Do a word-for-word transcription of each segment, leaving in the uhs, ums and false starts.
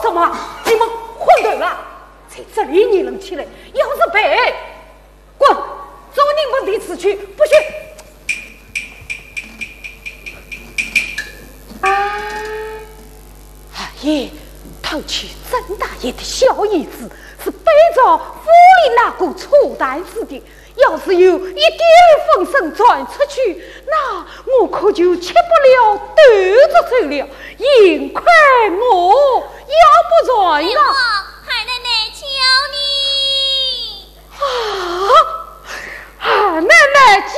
什么？你们昏头了！在这里议论起来，要是被……滚！走你们的出去，不许！哎呀，偷娶曾大爷的小姨子，是背着府里那个醋坛子的。 要是有一点风声传出去，那我可就吃不了兜着走了，幸亏我要不然呀。来旺，喊奶奶叫你。啊，喊奶奶叫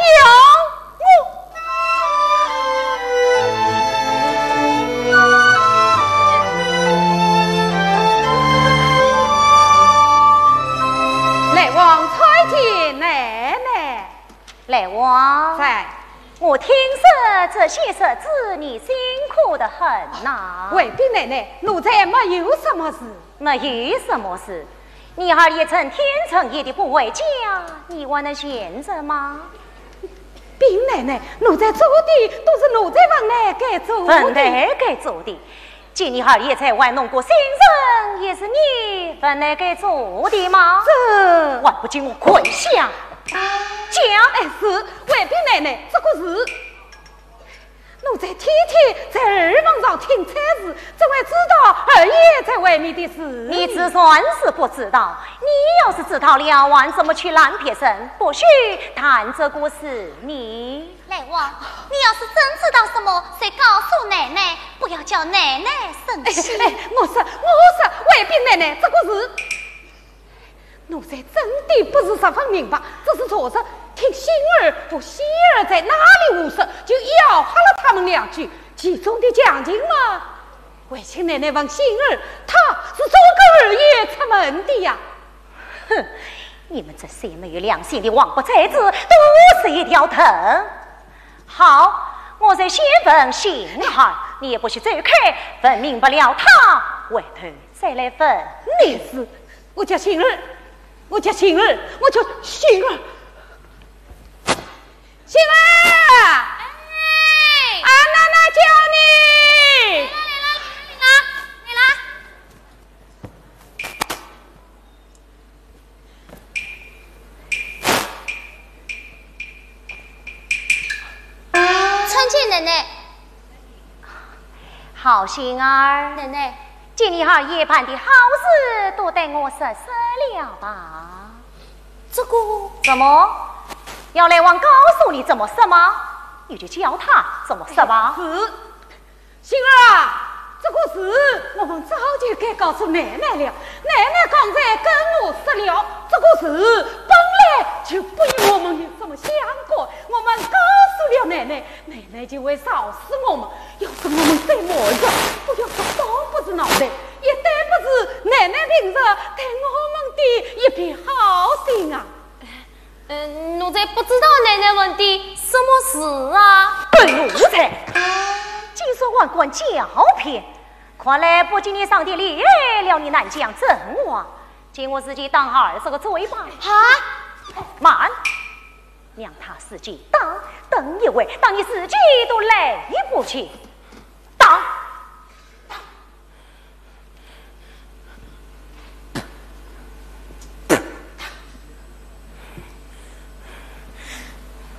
我。 来旺参见奶奶。来旺。在。我听说这些日子你辛苦得很呐。回禀奶奶，奴才没有什么事。没有什么事？你二爷成天成夜的不回家，你还能闲着吗？禀奶奶，奴才做的都是奴才问奶该做的。问奶该做的？ 见你二爷在外弄个新人，也是你问奶该做的吗？这……还不给我跪下！讲。哎，是，回禀奶奶，这个事……奴才天天在耳房上听差事，怎会知道二爷在外面的事呢？你自然是不知道，你要是知道了，还怎么去拦别人，不许谈这个事呢？ 来旺，你要是真知道什么，就告诉奶奶，不要叫奶奶生气。哎，哎，我说，我说，回禀奶奶，这个事……奴才真的不是十分明白，只是昨日听兴儿和喜儿在那里胡说，就吆喝了他们两句，其中的详情嘛，还请奶奶问兴儿，他是怎么跟二爷出门的呀？ 哼，你们这些没有良心的王八崽子，都是一条藤。好，我就先问兴儿，你也不许走开，问明白了他，回头再来问你。是，我叫兴儿，我叫兴儿，我叫兴儿。兴儿！哎！俺奶奶叫你。来了，来了，来了，来了。 参见奶奶。好兴儿。奶奶。见你二爷办的好事，都对我说说了吧。这个……怎么？要来旺告诉你怎么说吗？你就教他怎么说吧。是。 兴儿啊，这个事我们早就该告诉奶奶了。奶奶刚才跟我说了，这个事本来就不与我们有什么相关。我们告诉了奶奶，奶奶就会饶恕我们。要是我们再瞒着，不要说保不住脑袋，也对不住奶奶平日对我们的一片好心啊。 嗯，奴才不知道奶奶问的什么事啊？笨奴才，竟说还敢狡辩，看来不给你上点厉害了，你难讲真话。给我自己打二十个嘴巴。啊？慢，让他自己打，等一会，打你自己都来不及。打！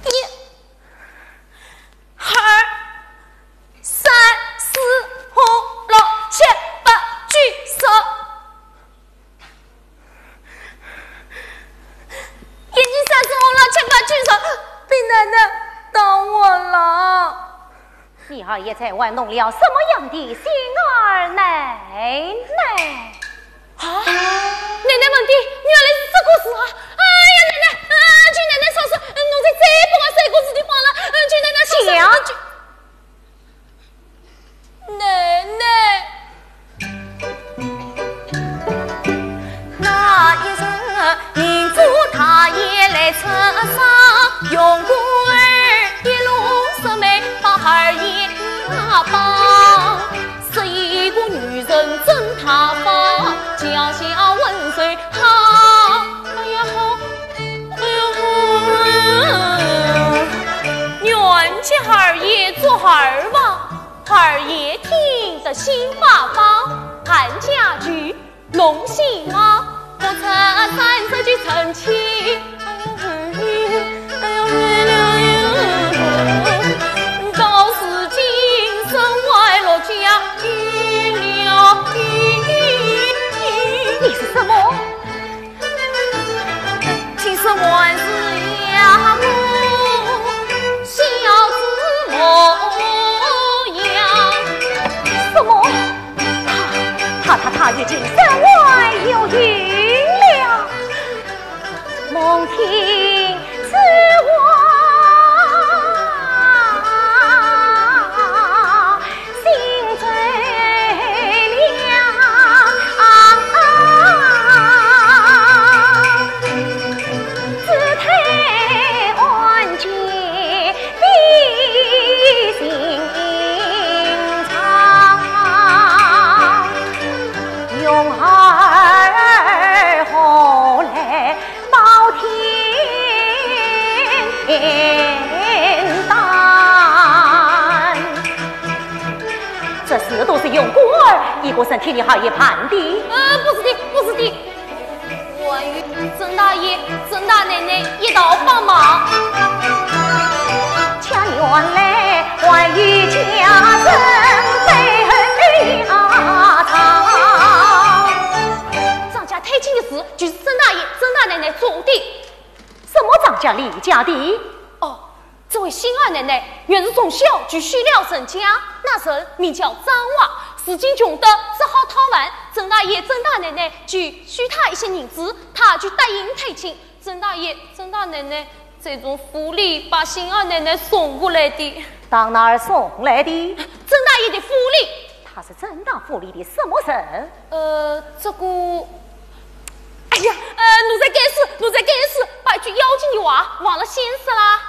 一、二、三、四、五、六、七、八、九、十。一、二、三、四、五、六、七、八、九、十，被奶奶打昏了。 你二爷在外弄了什么样的新二奶奶？啊，奶奶问的原来是这个事啊！哎呀，奶奶，啊，求奶奶饶恕，奴才再不敢说这个事的话了，啊，求奶奶饶恕。讲。奶奶。 那一日，银珠大爷来出山，用官儿一路说媒把二爷打败。是一个女人真大方，脚下温柔好。哎呀，好，哎呀，好。愿接二爷做二房，二爷听得新八方，寒家具，龙戏帽，不出三十就成亲。哎呦喂，哎呦喂了呦，到如今身外落家已了。你说什么？ 听说还是呀，我小子模样。什么？他，他，他，他已经身外有孕了。蒙听此话， 心碎了。只待晚间的心肠，用儿何来 报天担。这事都是用官儿一个人替你二爷办的。呃，不是的，不是的。还有曾大爷、曾大奶奶一道帮忙。家原来还有家珍，背后的家当。 张家退亲的事，就是曾大爷、曾大奶奶做的。什么张家、李家的？哦，这位新二奶奶原是从小就许了人家，那人名叫张华，如今穷得只好讨饭，曾大爷、曾大奶奶就许他一些银子，他就答应退亲。曾大爷、曾大奶奶 这种府里把新二奶奶送过来的。打哪儿送来的？曾大爷的府里。他是曾大府里的什么人？呃，这个……哎呀，呃，奴才该死，奴才该死，把一句要紧的话忘了先说啦。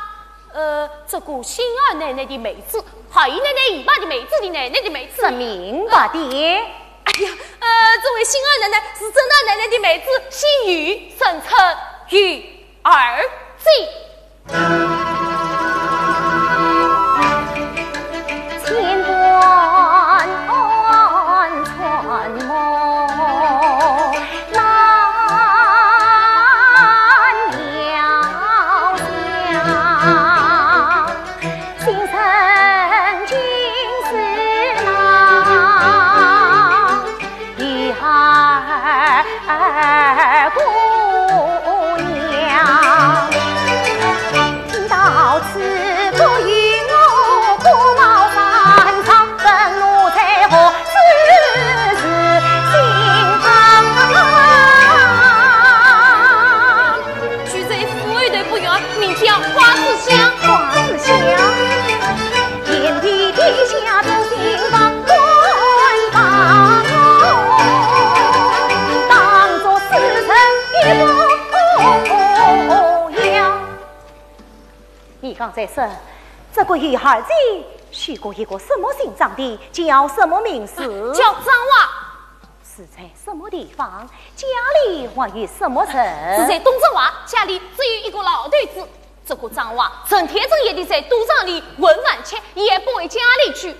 呃，这个新二奶奶的妹子，还有奶奶姨妈的妹子的奶奶的妹子。说明白点。哎呀，呃，这位新二奶奶是曾大奶奶的妹子，姓尤，人称尤 二姐。千般传闻难料想，心生惊思恼。 与二姑娘。听到此，不由我火冒三丈，问奴才何处是新房。 就在府后头不远，名叫瓜子乡。瓜子乡。田地底下住新房，官把我当作死人一模样。你刚才说，这个尤二姐许过一个什么姓张的，叫什么名字？叫张华。 是在什么地方？家里还有什么人？是在东张华，家里只有一个老头子。这个张华整天整夜地在赌场里混饭吃，也不回家里去。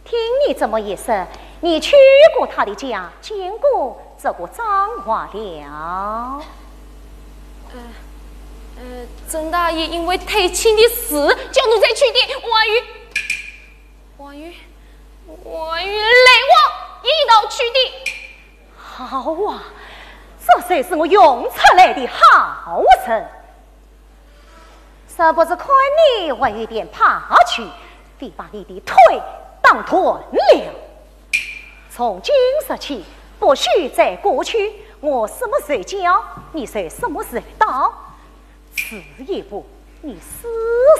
听你这么一说，你去过他的家，见过这个张华了？呃，呃，曾大爷因为退亲的事，叫奴才去的。还有， 王玉，王玉，雷王引导去的。好啊，这才是我用出来的好人。若不是看你还有点怕屈，非把你的腿打断了。从今日起，不许再过去，我什么时候叫，你就什么时候到。 迟一步，你试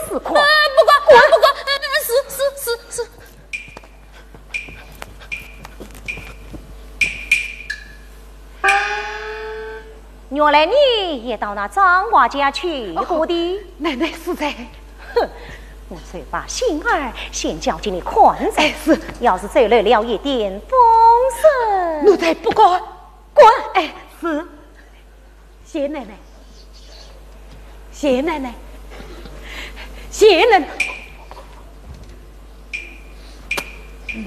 试看。呃，不敢，不敢，呃，是，是，是，是。原来你也到那张华家去过的。哦，奶奶恕罪。哼，我就把新二先交给你看着。哎，是。要是走漏了一点风声，奴才不敢。滚！哎，是。 谢奶奶，谢奶奶，谢奶奶。好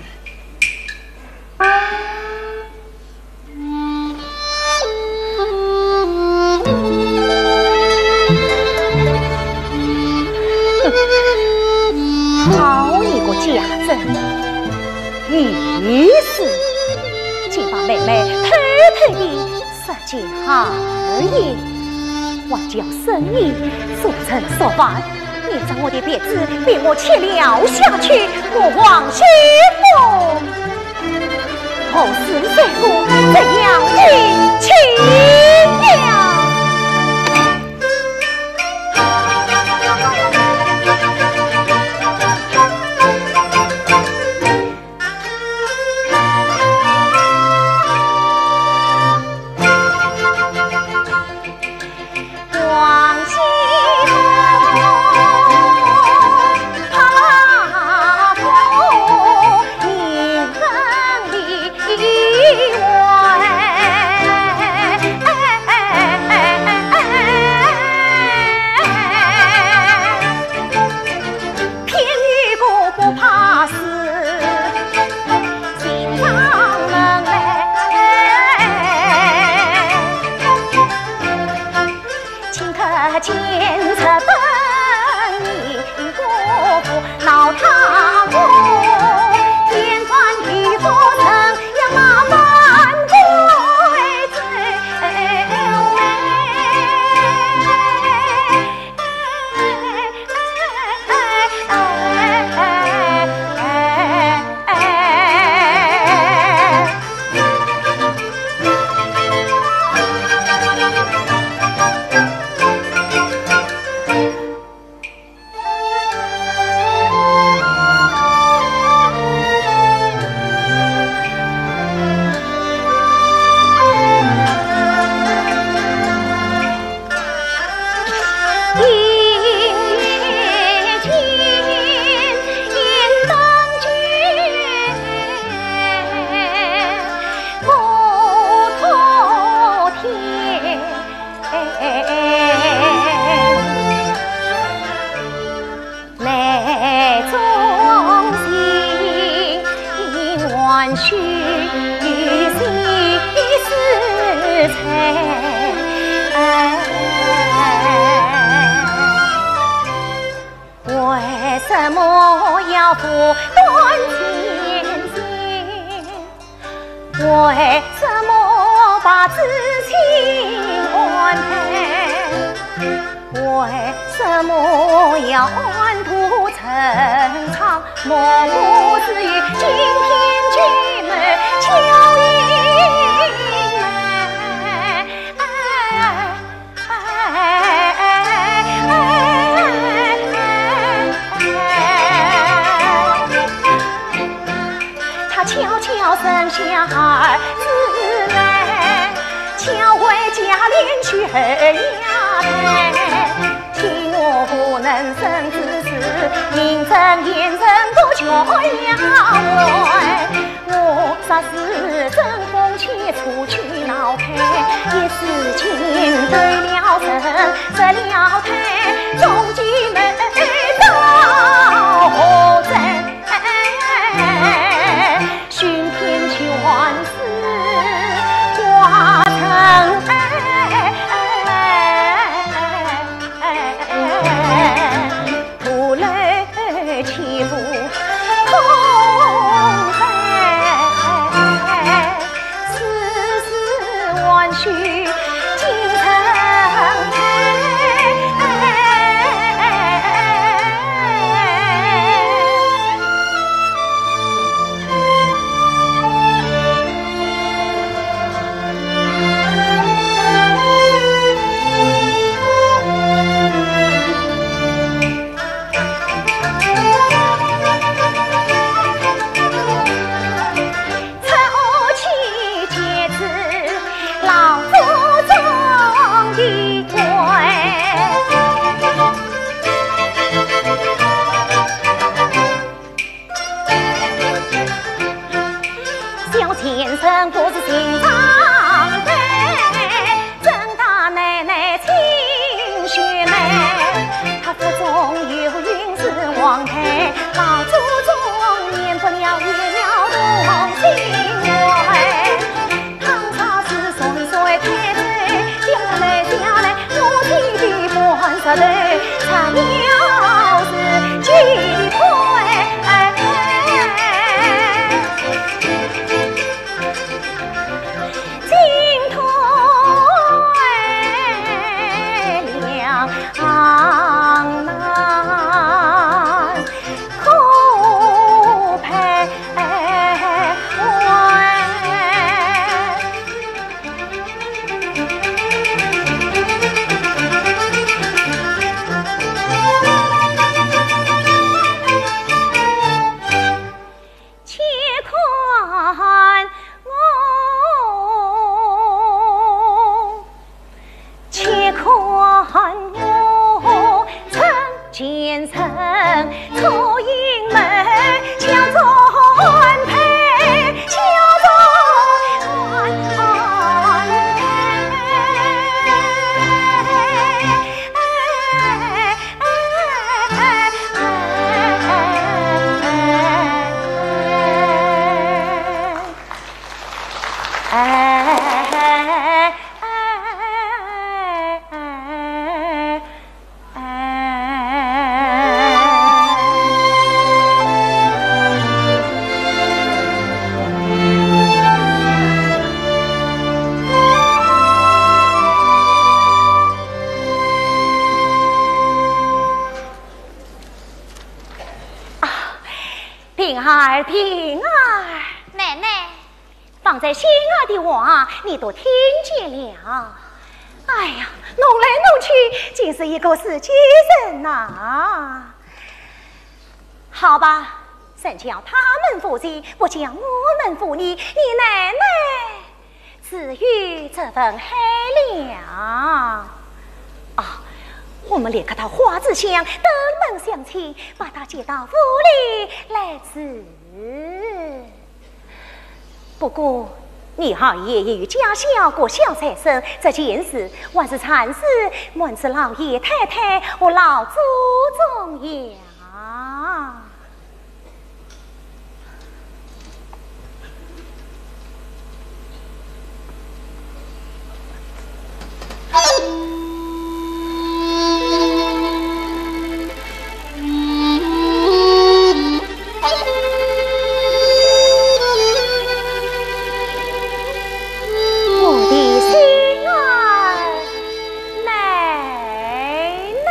一个贾政，御史，竟把妹妹偷偷地说进二爷，还叫生意速成速办，免得我的鼻子被我吃了下去，我王熙凤 何时再过这样的气呀？为什么要不断前行？ 为什么把知情安排？为什么要暗度陈仓？莫不是有惊天九妹巧云眉？ 他悄悄生下儿子来，巧为贾琏许后压胎。天下无能生子时，名正言顺不求丫鬟。 我若是真封妻出去闹开，一时间对了身，失了胎，终究没到何人，寻天全是挂城。 破楼起步空飞，世事还须锦城开。小贱人不知情长辈，真当奶奶亲血泪。她腹中有孕是黄胎，老祖宗免不了也要平儿，平儿。奶奶。方才星儿的话，你都听见了。哎呀，弄来弄去，竟是一个自己人呐。好吧，人叫他们负气，不叫我们负你，你奶奶 自有这份海量。啊，我们连个套花枝香登门相请，把她接到府里来住。不过，你二爷也有家孝国孝在身，这件事还是暂时瞒住老爷太太和老祖宗呀。 我的心儿，奶奶。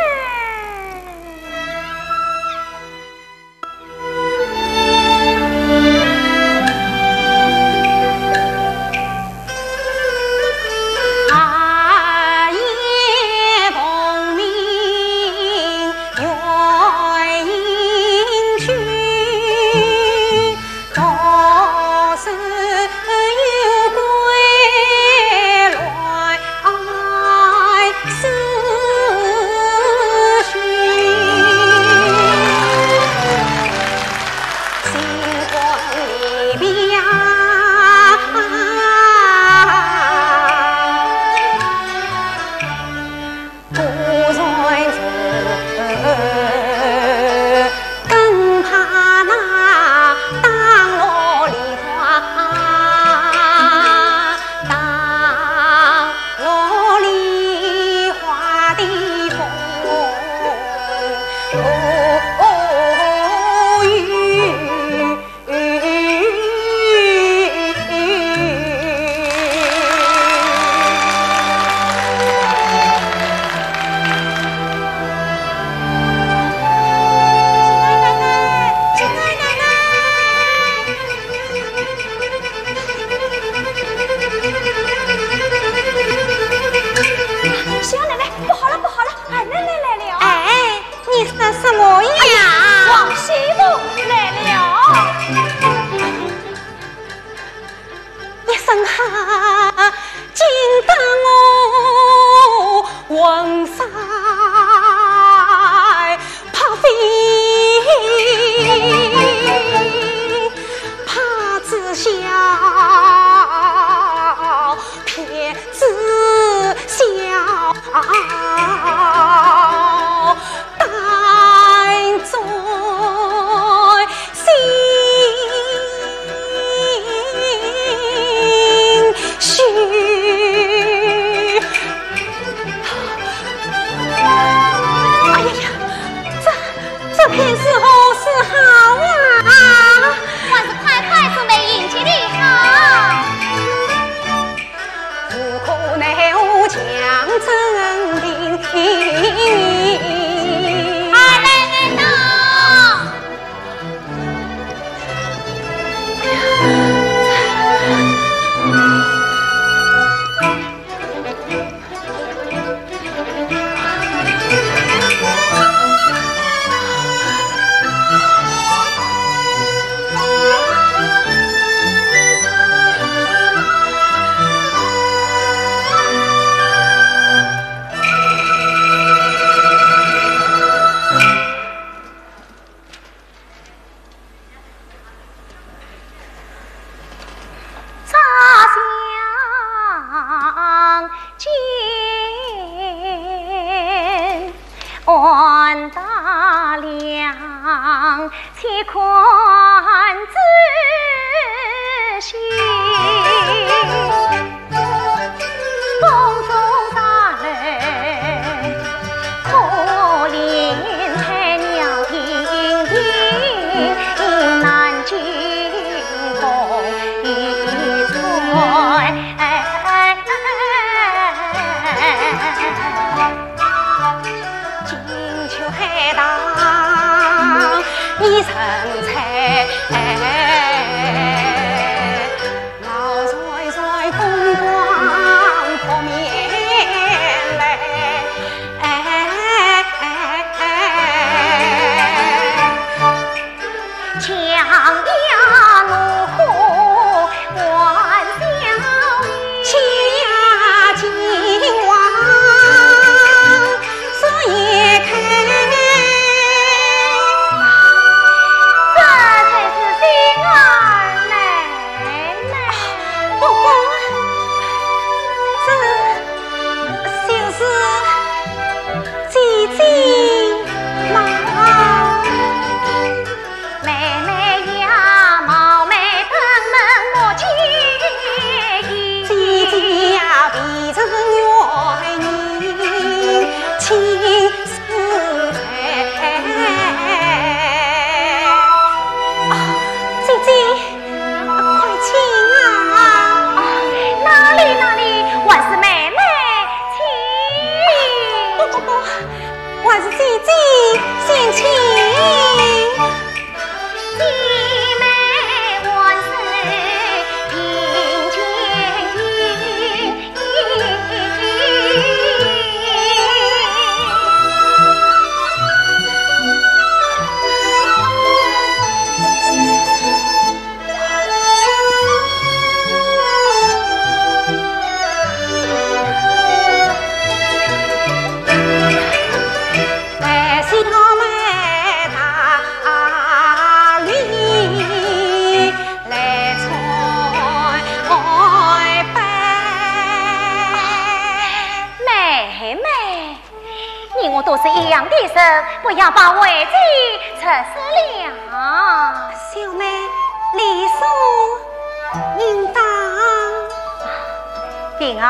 小奶奶，不好了，不好了，俺奶奶来了。哎，你说什么呀？哎呀，王熙凤来了。 一声喊，惊得我魂飞魄飞，怕只笑，偏只笑。 胆战心虚。哎呀呀，这，这便是何时好啊？还是快快准备迎接的好。 无可奈何强镇定。哎，来，来到。这才是新二奶奶。不过，这就是姐姐吗？啊，姐姐，快请啊！啊，哪里哪里，还是妹妹请。不不不，还是姐姐先请。 妹妹，你我都是一样的人，不要把为姐拆散了。小妹，礼数应当。平儿，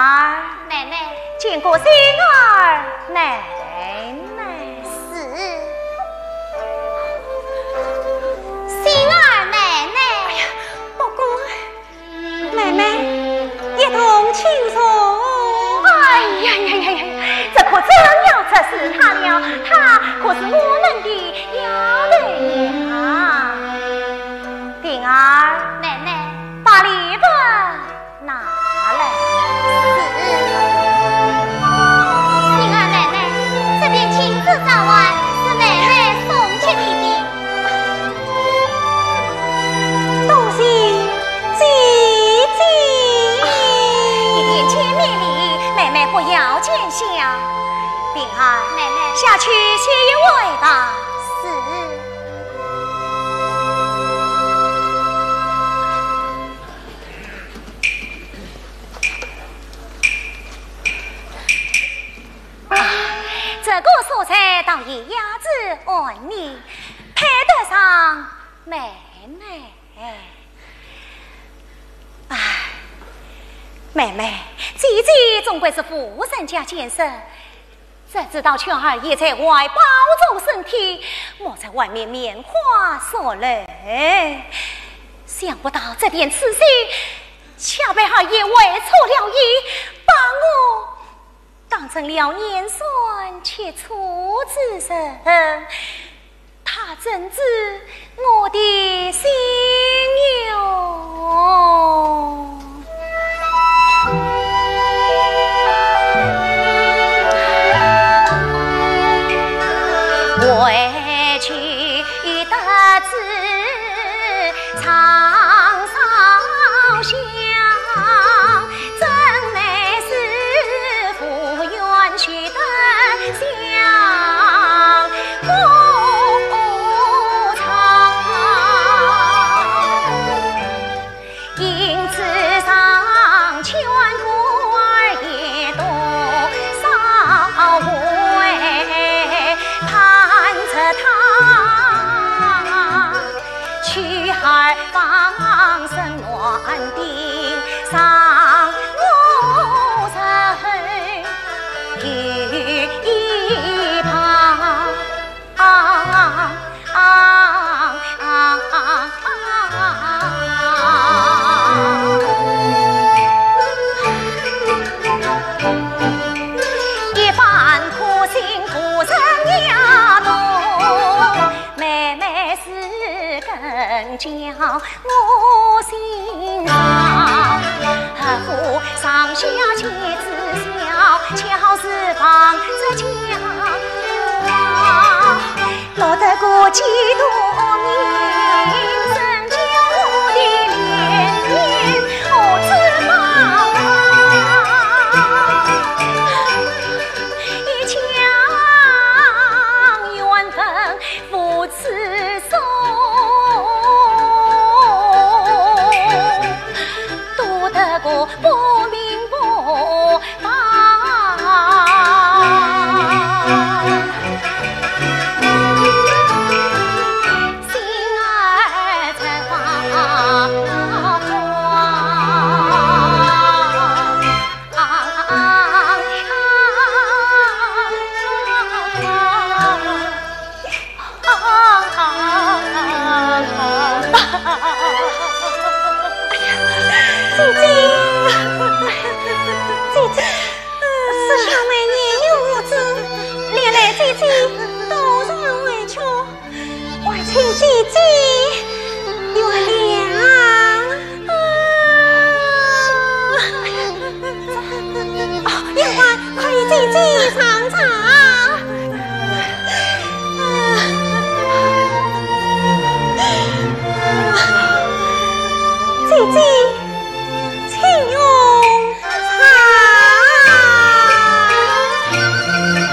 奶奶。见过新二奶奶。是。新二奶奶。哎呀，不过，妹妹，一同请坐。哎呀呀呀呀，这可真要拆散她了，她可是我们的丫头呀。平儿。奶奶。把礼物 拿来。是。新二奶奶，这边亲自召唤，是妹妹送给你的。多谢姐姐。一点见面礼，妹妹不要见笑。平儿，奶奶。下去歇一会吧。是。 啊，这个所在倒也雅致安逸，配得上妹妹。唉，妹妹，姐姐总归是妇人家见识， 怎知道巧儿也在外保重身体，莫在外面拈花说柳。想不到这点痴心，却被二爷会错了意，把我当成了年少气粗之人。 他怎知我的心哟？委屈得知长少香， 真乃是无缘须得相逢长。因此上劝故儿也多少回，盼着他去而 放声乱兵上我城有一旁。一番苦心苦心呀，妹妹是更叫我心伤。何苦上下皆知晓，巧是防着家。落得个几多名，怎叫我的脸面何止保啊？一腔缘分 无处诉，多得个不明不白。心儿在发慌。 姐姐，姐姐，是小妹年幼无知，连累姐姐多受委屈，还请姐姐原谅。啊！哦，丫鬟，快与姐姐上茶。 姐姐，请用茶。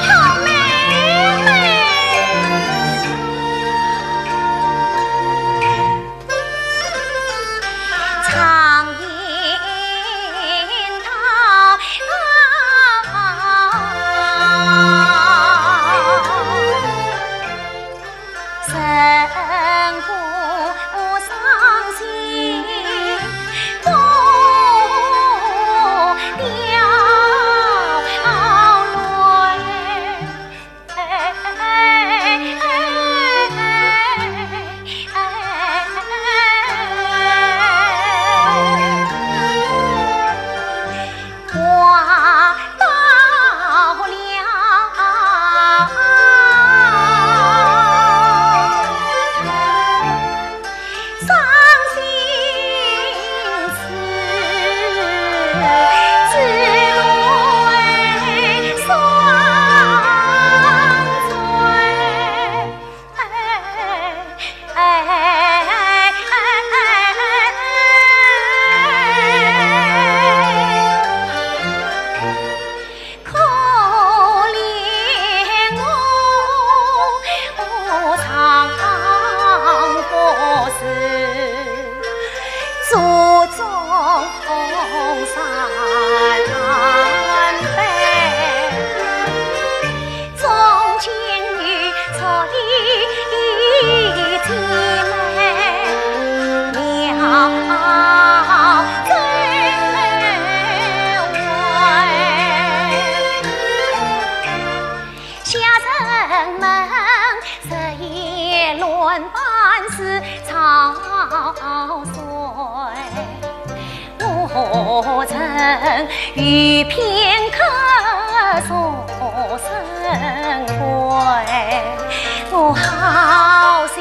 好妹妹。 常言道，人不伤心不掉泪。 可怜我常不思，祖宗三辈，从今以后一姐妹，妙真为。 下人们日夜轮班是操碎，我曾有片刻所生归，我好心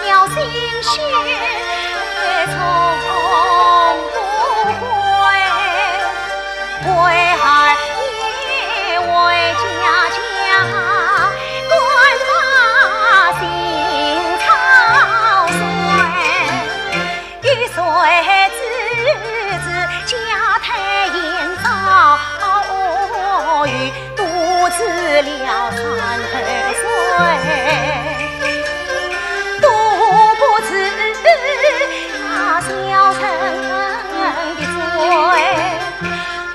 了心血从不悔。 为儿也为家家，管他心操碎。有谁知子家太严遭遇，独自了三十岁，都不知那小生的罪。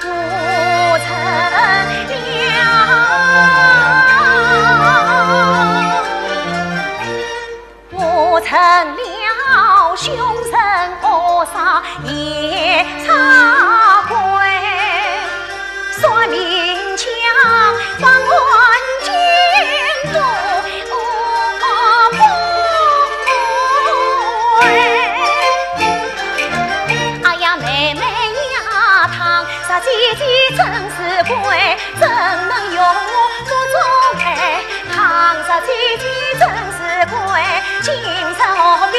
我成了，我成了凶神恶煞夜叉鬼，算命枪放万金都不回。哎呀，妹妹呀，倘若姐姐真是鬼， 怎能容我腹中胎？倘若姐姐真是鬼，今生何必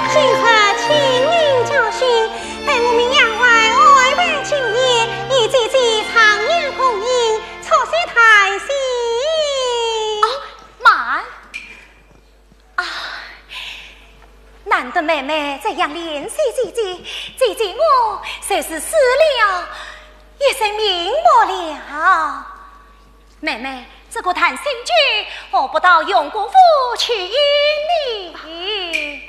今日亲临教训，待我们杨怀安排酒宴，与姐姐畅饮共饮，促膝谈心。啊，慢！啊，难得妹妹这样怜惜姐姐，姐姐我就是死了也是瞑目了。 妹妹，这个谈心酒，何不到荣国府去饮呢？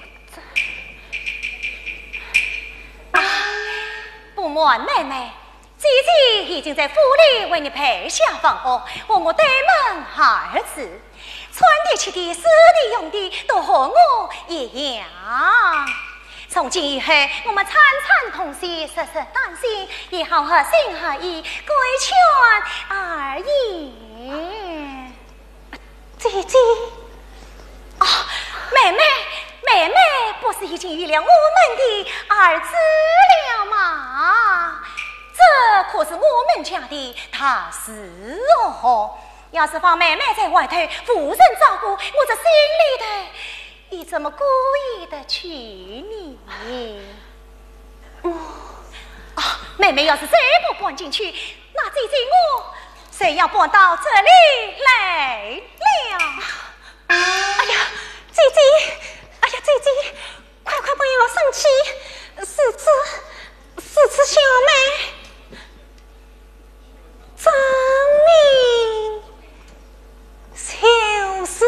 啊，不瞒妹妹，姐姐已经在府里为你备下房屋，和我对门而住，穿的、吃的、住的、用的，都和我一样。 从今以后，我们餐餐同席，事事谈心，也好合心合意，规劝而已。姐姐。啊，妹妹，妹妹不是已经有了我们的儿子了吗？这可是我们家的大事哦。要是放妹妹在外头，无人照顾，我这心里头 你怎么过意得去呢？我……啊，妹妹要是再不搬进去，那姐姐我谁要搬到这里来了？哎呀，姐姐，哎呀，姐姐，快快不要生气，是这，是这小妹 张明就是。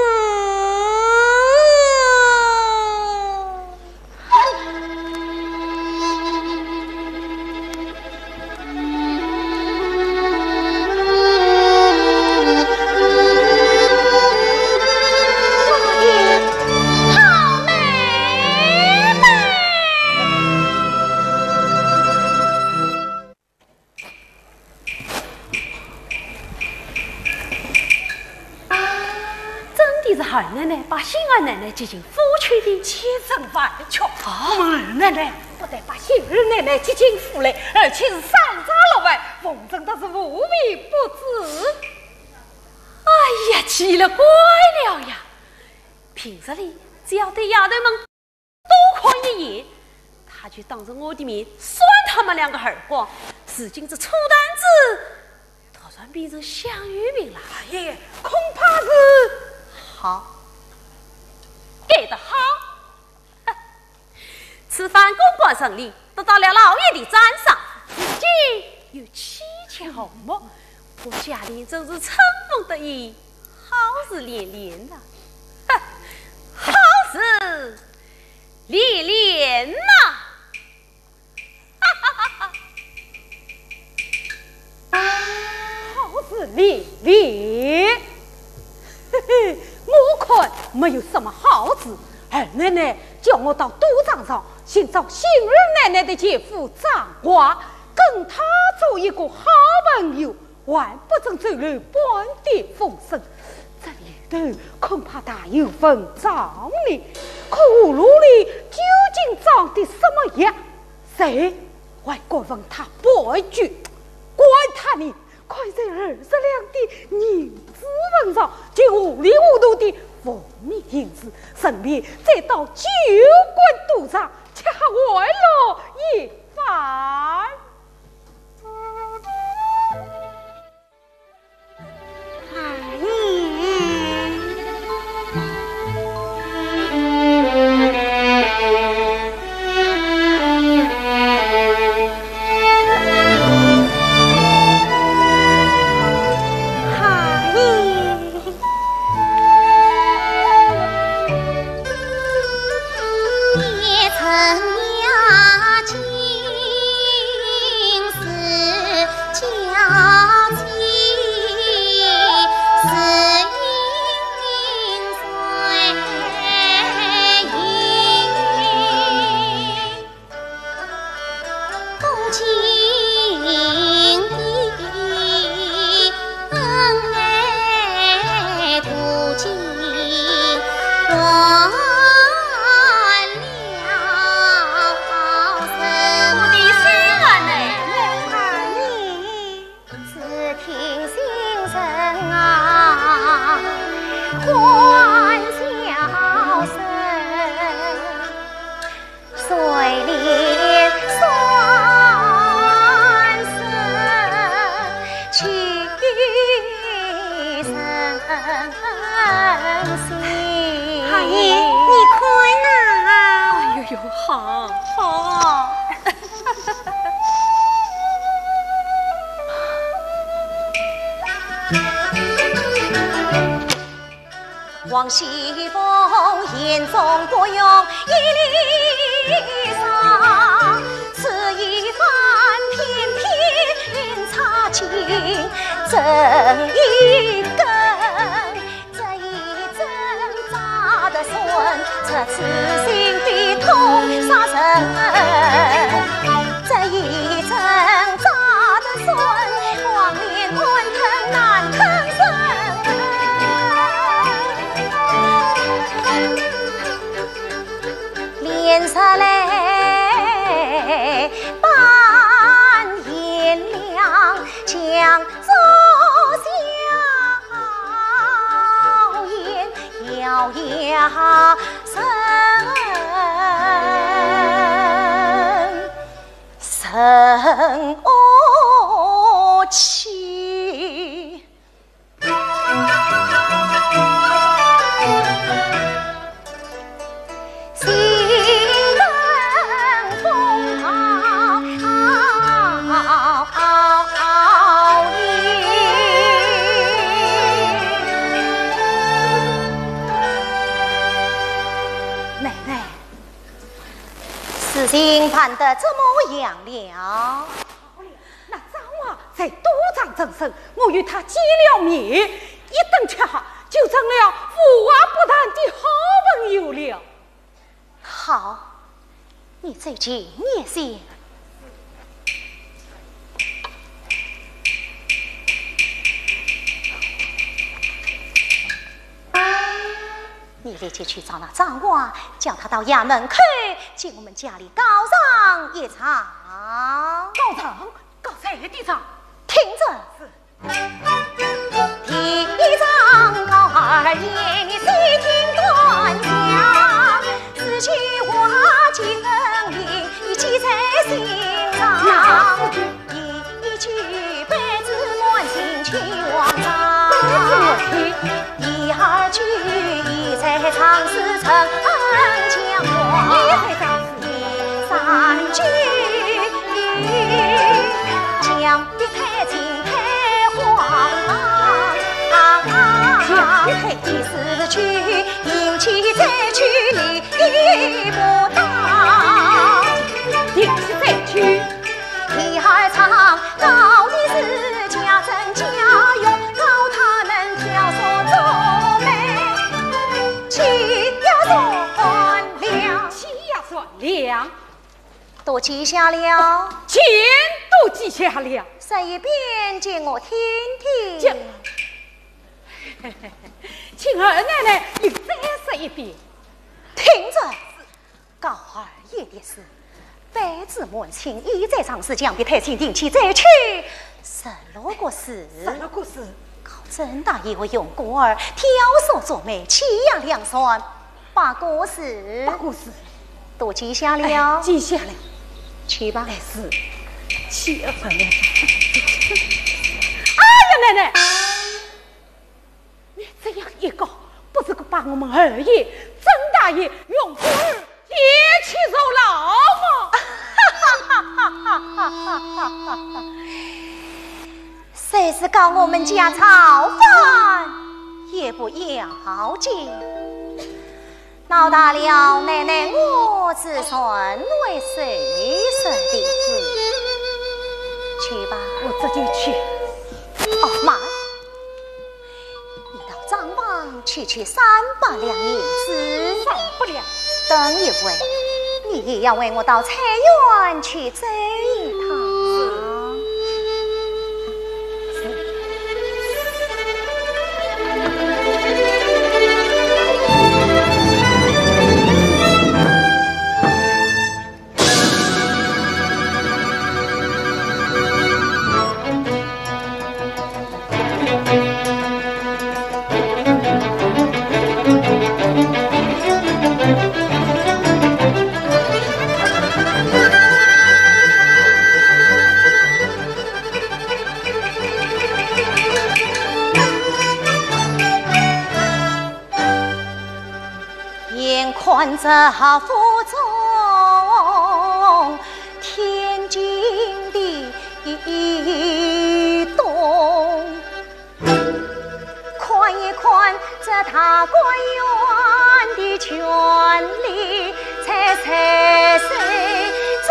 真的是二奶奶把新二奶奶接进府去的？千真万确。啊，我们二奶奶不但把新二奶奶接进府来，而且是三朝六晚，奉承的是无微不至。哎呀，奇了怪了呀！平日里只要对丫头们 多看一眼，她就当着我的面扇她们两个耳光。如今这醋坛子突然变成香油瓶了。哎呀，恐怕是……好，改得好。哼，此番公馆胜利，得到了老爷的赞赏，如今又妻妾和睦，我家里真是春风得意，好事连连呐。哼，好事 连连呐！好事连连。嘿嘿，我看没有什么好事。二奶奶叫我到赌场上寻找新二奶奶的前夫张华，跟他做一个好朋友。 还不准走漏半点风声。这里头恐怕大有文章呢。可葫芦里究竟装的什么药？谁还敢问他半句？管他呢，看在二十两的银子份上，就糊里糊涂的奉命银子，顺便再到酒馆赌场吃喝玩乐一番。二爷。 我的心啊，妹妹。 二爷，你看呐。哎呦呦，好，好。 奶奶，事情办得怎么样了？ 那张华在赌场阵身，我与他见了面，一顿吃喝，就成了无话不谈的好朋友了。好，你最近也是。你立即去找那张华，叫他到衙门去，见我们家里告状一状。告状？ 告谁的状？听着。第一状告二爷，你细听端详。四句话既分明，记在心上。哪四句？第一句，杯子满盈，气旺上。杯子满盈。第二句，一再仗势，成恩将光。一再仗势。 第三句，墙壁太青太黄。墙壁太青。第四句，银器再去理不当。银器再去。第二状告的是家珍家用，告他们挑唆作媒，欺压善良。欺压善良。 都记下了？全都记下了。说一遍给我听听。这，请二奶奶你再说一遍。听着，告二爷的是杯子满盈，一再仗势，墙壁太青，银器再去，十六个字。十六个字。告沈大爷和勇官儿挑唆做媒，欺压良善，八个字。八个字。都记下了？哎，记下了。去吧。哎，是。去吧。哎呀，奶奶！你这样一搞，不是把我们二爷、沈大爷、勇官儿 一起坐牢么？谁知道我们家造反也不要紧，闹大了，奶奶我自然会收拾的。去吧。我这就去。哦，慢。 你到账房去取三百两银子。三百两。等一会，你也要为我到菜园去走一趟。是。眼看着府中天惊地动，看一看这大观园的权力在谁手中。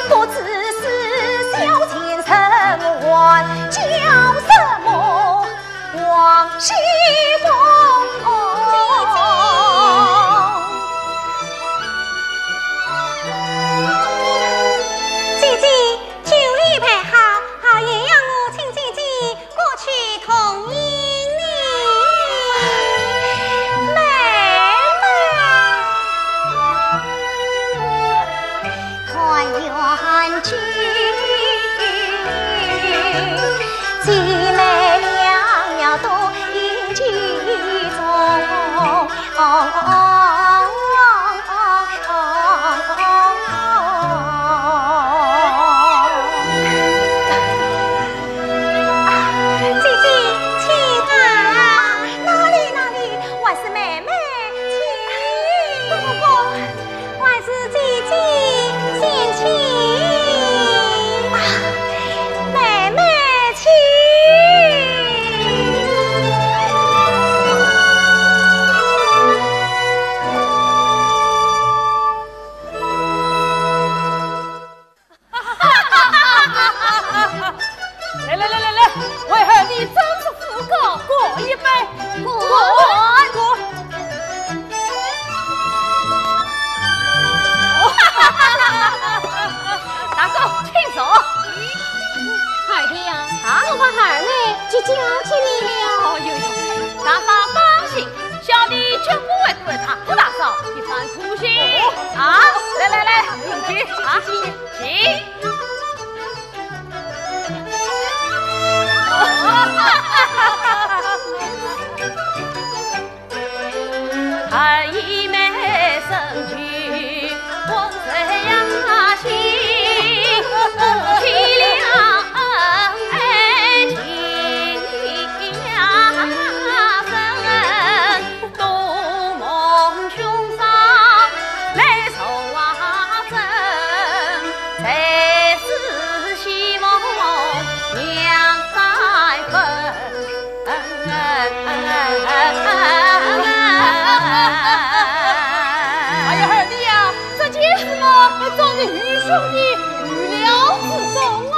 不知是小贱人还叫什么王熙凤。姐姐，酒已备好，二爷要我请姐姐 过去同饮呢。妹妹。团圆酒，姊妹俩要多饮几盅。 姐姐，请啊。哪里，哪里，还是妹妹请。不，不，不，还是姐姐先请。啊，妹妹请。 来来来来来，为二弟斟酌副告，干一杯！干！干！大嫂，请坐。二弟呀，啊？我把二妹就交给你了。哦哟哟，大嫂放心， 小弟绝不会辜负她，祝大嫂一番苦心。啊，来来来，请去啊，请。哎呀，二弟呀，这件事嘛，要早在愚兄弟预料之中哦。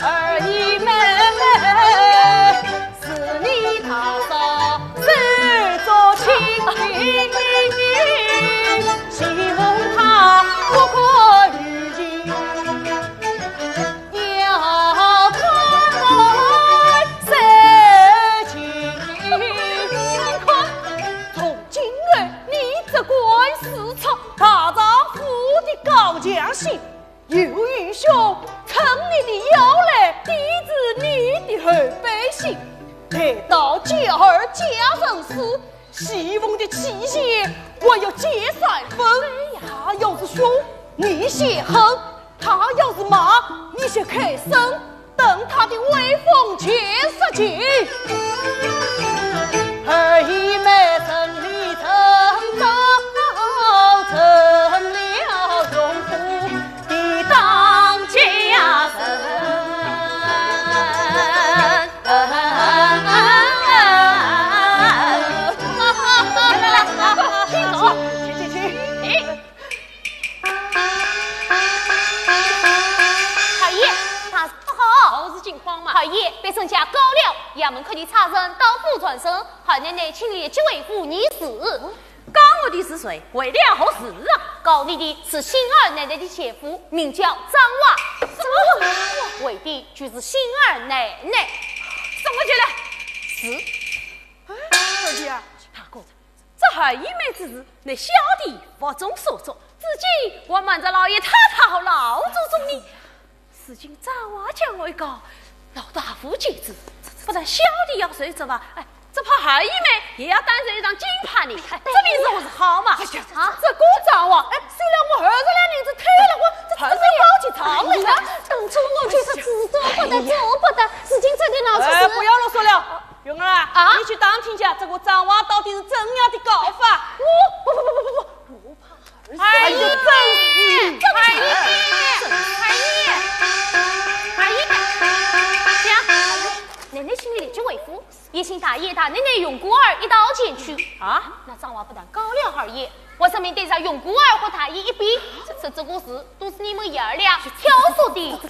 二弟妹妹，是你大嫂手足情，岂容她不可于情。 要看谁情看，从今后你良心，有愚兄趁你的要来抵制你的后背心。待到娇儿嫁人时，西风的气焰我要解三分。他要是凶，你先横；他要是慢，你先开身。 等他的威风全失尽。二姨妹真理真道，成了荣府的当家人。请坐，请，请，请。哎。 二爷，大事不好！何事惊慌嘛？二爷被沈家告了，衙门快点差人到府传审，二奶奶请你立即回府议事。告我的是谁？为了何事啊？告你的是新二奶奶的前夫，名叫张华。什么？为的就是新二奶奶。什么去了？是。哎，二弟啊，大哥， 这二姨妹之事，乃小弟无从所作，至今还瞒着老爷太太和老祖宗呢。如今张华将我一告，老大不见之，不但小弟要受责罚，哎，只怕二姨妹也要担受一场惊怕呢。哎，这便如何是好嘛？哎呀，啊，这个张华，哎，虽然我二十两银子退了婚，这还是要告起状来的。哎呀，当初我就是知道不得，做不得，如今这点老实事。哎，不要啰嗦了。 云儿啊，啊？你去打听一下，这个张华到底是怎样的告法？我不不不不不不，我怕二爷，哎呀，真是，二爷，二爷，二爷，行，奶奶请你立即回府，也请大爷大奶奶、荣姑儿一道前去。啊？那张华不但告了二爷，还声明对上荣姑儿和大爷一笔，这这个事都是你们爷儿俩挑唆的。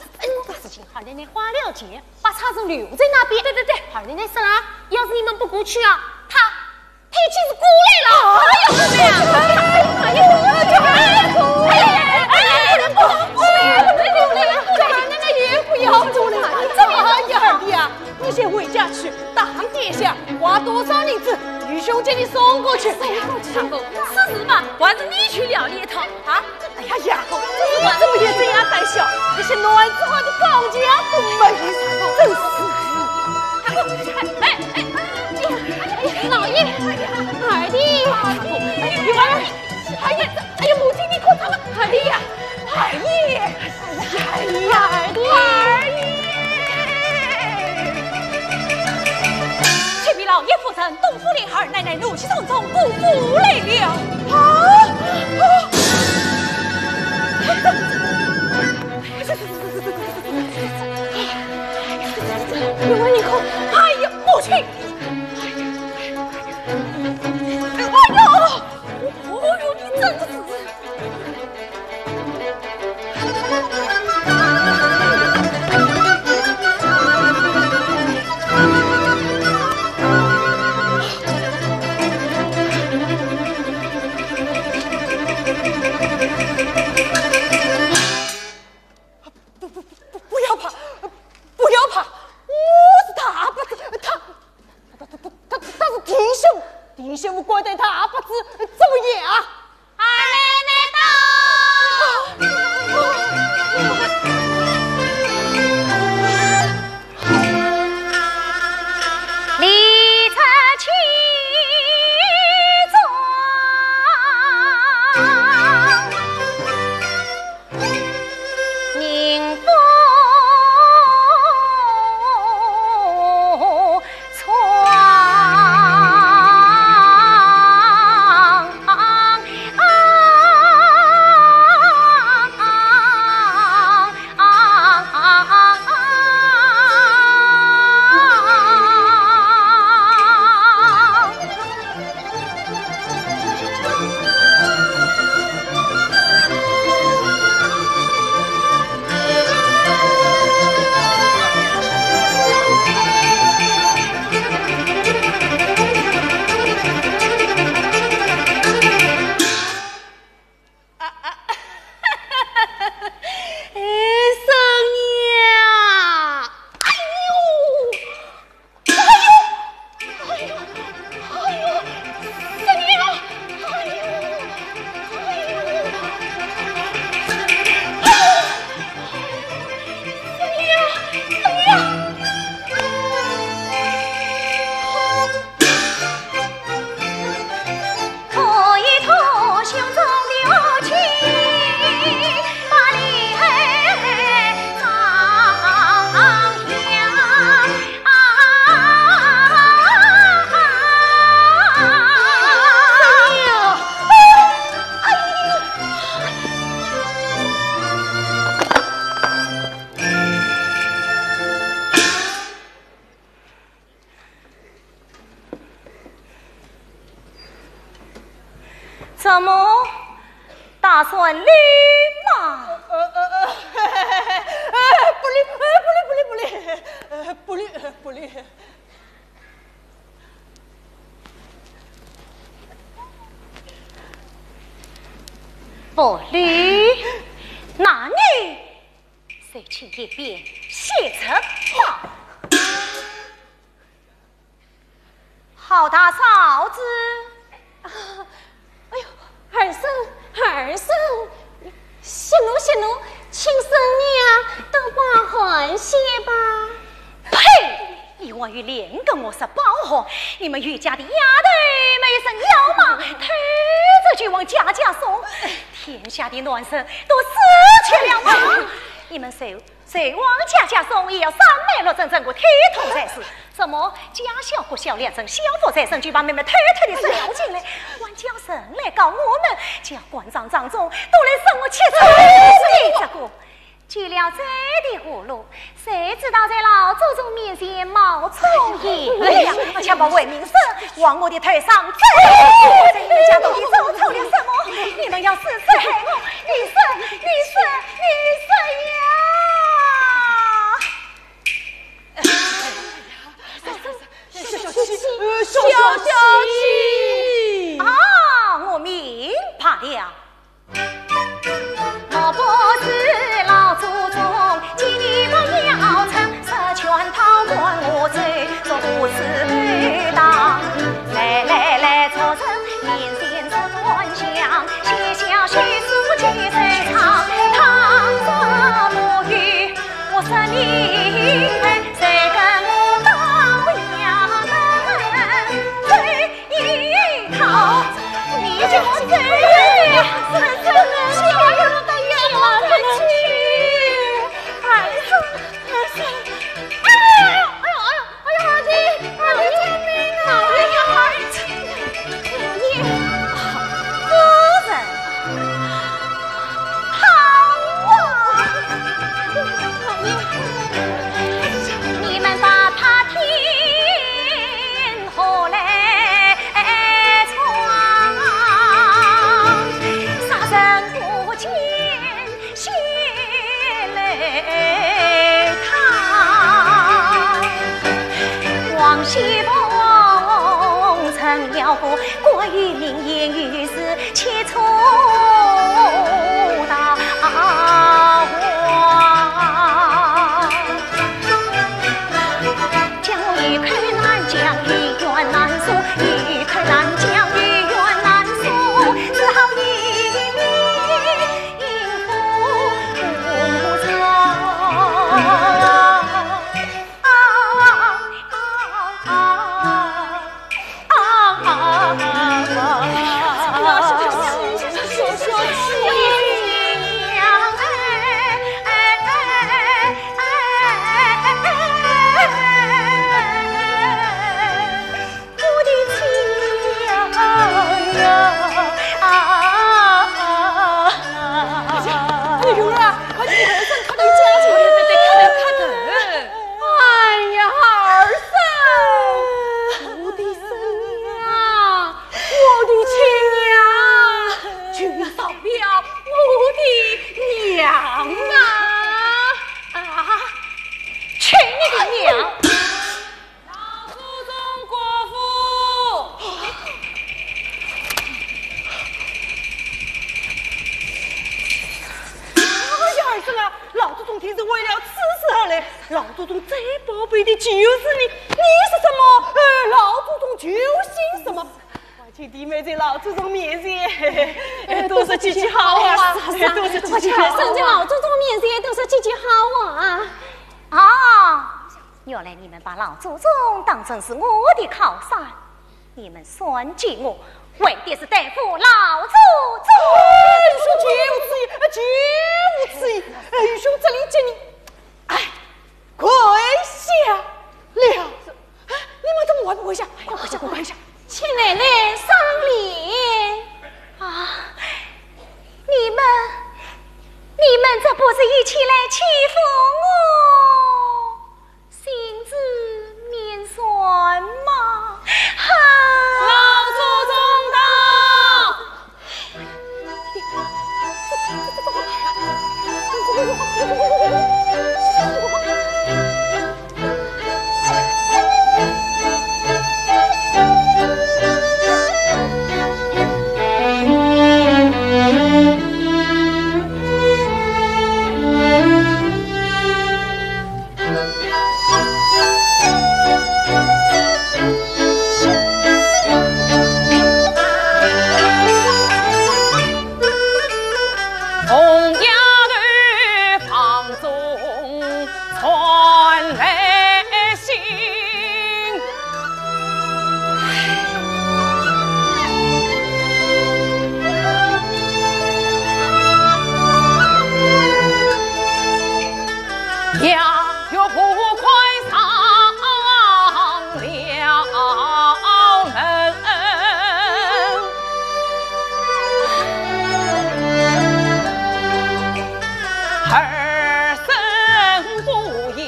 事情二奶奶花了钱， 把差人留在那边。对对对，二奶奶说了，要是你们不过去啊，他，他已经是过来了。哎呀，妹妹啊，哎呀，哎呀，哎呀，哎呀，不要过来，不要过来，二奶奶也不要过来，这么好样的啊，你先回家去，打点下，花多少银子，愚兄给你送过去。大哥，此事嘛，还是你去料理一趟啊。 哎呀，这个怎么也这样胆小，连些男子汉的高见都没有，真是。哎，哎，哎，老爷，二弟，哎呀，哎呀，哎呀，打算哩吗？呃呃呃，呃，不哩，呃，不哩不哩不哩，呃，不哩，呃，不哩。不哩，那你就请一边歇着吧。 好大嫂子。啊，哎呦，二婶，二婶，息怒息怒，请婶娘多包涵些吧。呸！你还有脸跟我说包涵？你们余家的丫头没人要嘛，偷着就往家家送，天下的男人都死绝了吗？你们谁 谁往家家送，也要三媒六证整个体统才是。什么家小国小两证，小佛才生，就把妹妹偷偷地送进来，还叫人来告我们，叫官场当中都来说我吃醋。你这个救了罪的葫芦，谁知道在老祖宗面前冒充银两，强暴为民生，往我的头上走！在你们家到底做错了什么？你们要如此害我，你说，你说，你说呀！ 消消气，消消气。啊，我明白了。我不是老祖宗，几年不要成，十全套关我最做不是配搭。来来来，做人面前是端详，写下血书几十场，倘若不遇 我说你，谁跟我到衙门去一趟？你就走呀，深深的下到衙门去。哎呀，哎呀，哎呀，哎呀，哎呀！ 哎呀，二弟，二弟，救命啊！哎呀，二弟，夫人，好啊！你们打破天河来闯，杀人不见 血泪淌。王熙凤成了个国语名言，与世切磋大王。江湖口难讲，医院难说，医口难讲，医院难说，只好一命 我的亲娘啊！哎呀，哎呀，蓉儿啊，快去给二婶磕头，磕头，磕头，磕头。哎呀，二婶，我的亲娘啊，就要饶了我的娘啊！啊，去你的娘！ 老祖宗过府。哎呀，二婶啊，老祖宗定是为了此事而来。老祖宗最宝贝的就是你，你说什么？呃，老祖宗就信什么？快请弟妹在老祖宗面前，哎，多说几句好话，是啊，是啊，多说几句好话。快请二婶在老祖宗面前多说几句好话啊。啊， 原来你们把老祖宗当成是我的靠山，你们算计我，为的是对付老祖宗。哎，愚兄绝无此意，绝无此意。哎，愚兄这里给你，哎，跪下了。哎，你们怎么还不跪下？快跪下，快跪下！ 请奶奶赏脸。啊，你们，你们这不是一起来欺负我辛脂面酸吗？哈！老祖宗到！红丫头房中传来信。 杨玉不快上了门，二声不言，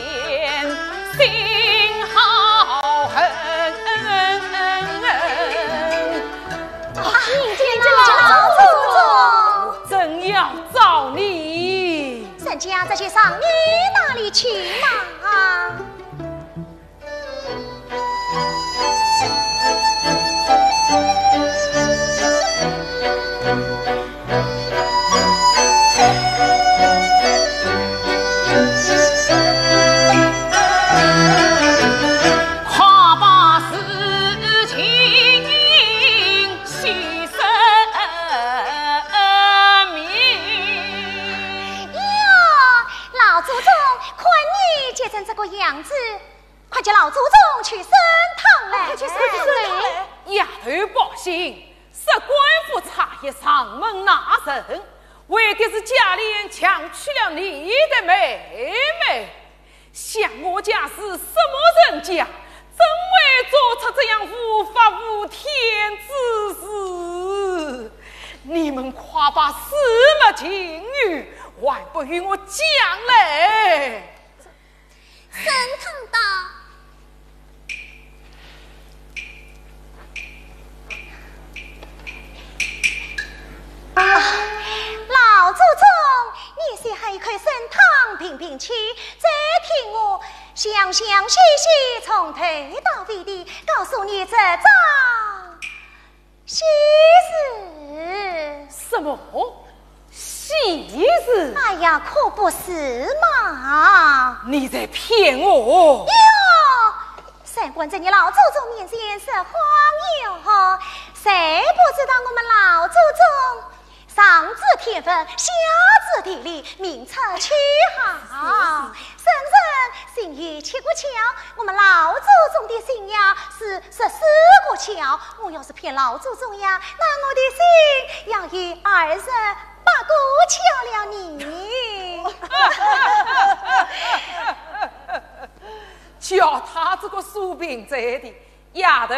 心好恨。啊，你见了老祖宗。我正要找你。 人家这些伤你哪里去嘛？快把事情 细说明。哟，老祖宗，看你急成这个样子，快叫老祖宗去参汤来。快去参汤来。丫头报信，说官府差役上门拿人，为的是贾琏强娶了你的妹妹。 想我家是什么人家，怎会做出这样无法无天之事？你们快把始末情由还不与我讲来！沈汤道：啊，老祖宗，你先喝一口参汤平平气，再听我详详细细从头到尾地告诉你这桩喜事。什么？喜事？哎呀，可不是嘛！你在骗我！哟， 谁敢在你老祖宗面前说谎哟？谁不知道我们老祖宗上知天文，下知地理，明察秋毫，圣人心有七个窍，我们老祖宗的心呀是十四个窍。我要是骗老祖宗呀，那我的心要有二十八个窍了呢。 叫她这个苏萍斋的丫头，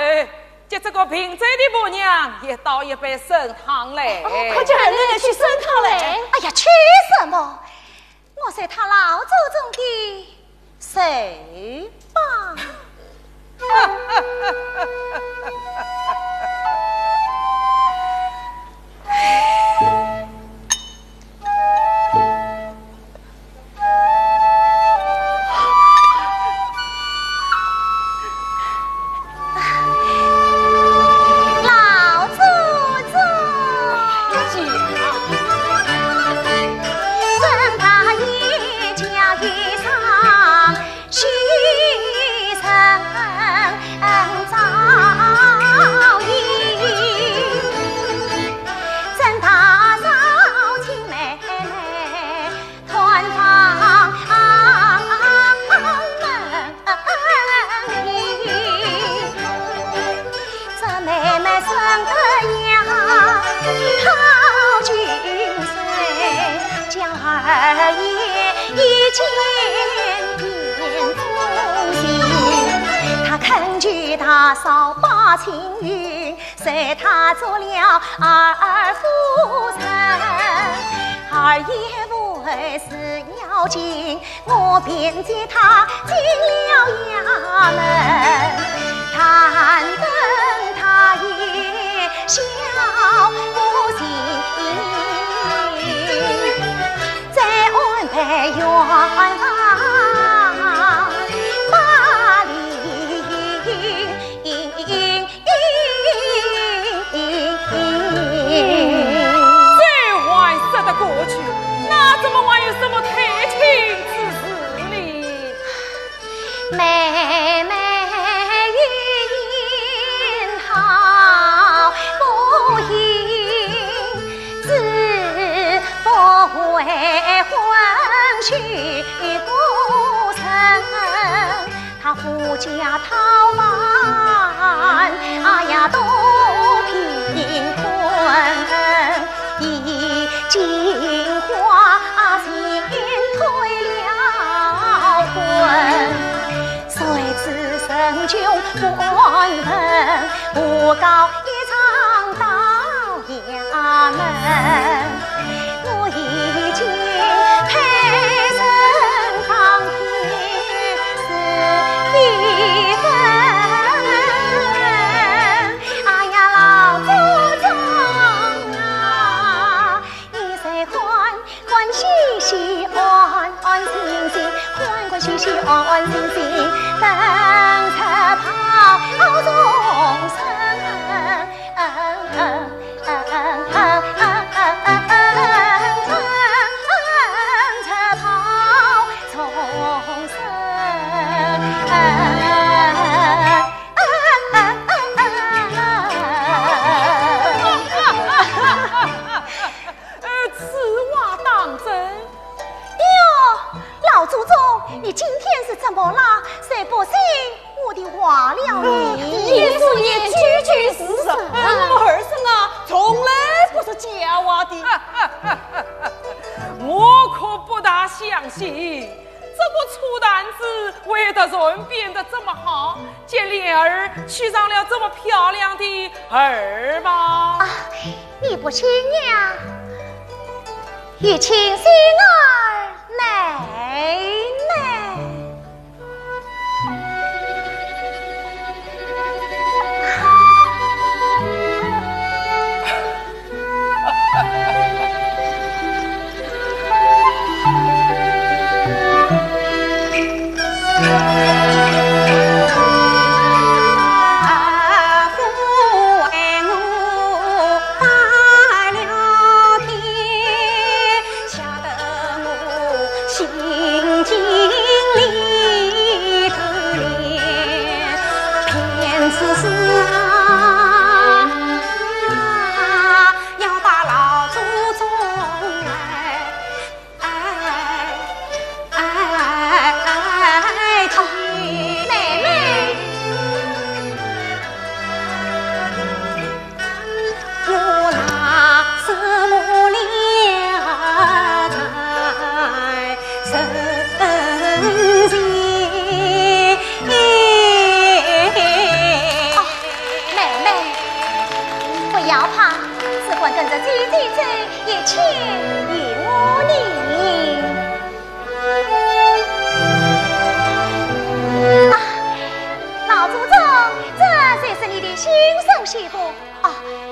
给这个萍斋的婆娘也倒一杯参汤来。哦，快叫二奶奶去参汤来。哎呀，去什么？我随她老祖宗的手吧。 老祖宗。远方巴黎。这还说得过去，那怎么还有什么退亲之事呢？妹妹应好不应，只不悔婚许故人。 他夫家讨饭，哎呀，多贫困。衣锦花前退了婚，谁知人穷官人，不告一场到 衙门，我已经配人当天是一分。哎呀，老祖宗啊，你谁欢欢喜喜安安心心，欢欢喜喜安安心心，等着报终身。 呃，此话当真？哟，老祖宗，你今天是怎么了？谁不信 我的话了呢？一言一句句是实，我们二人啊，从来不说假话的。我可不大相信，这个醋坛子会突然变得这么好，给莲儿娶上了这么漂亮的二房。啊，你不信呀？有请新二奶奶。 哦，妹妹，不要怕，只管跟着姐姐走，一切有我呢。啊，老祖宗，这就是你的新手媳妇。 啊，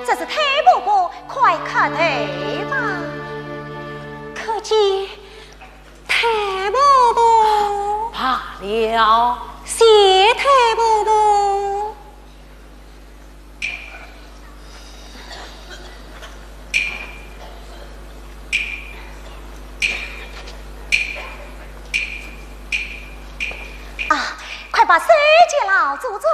这是太婆婆，快磕头吧。叩见太婆婆。罢了。谢太婆婆。啊，快把手给老祖宗。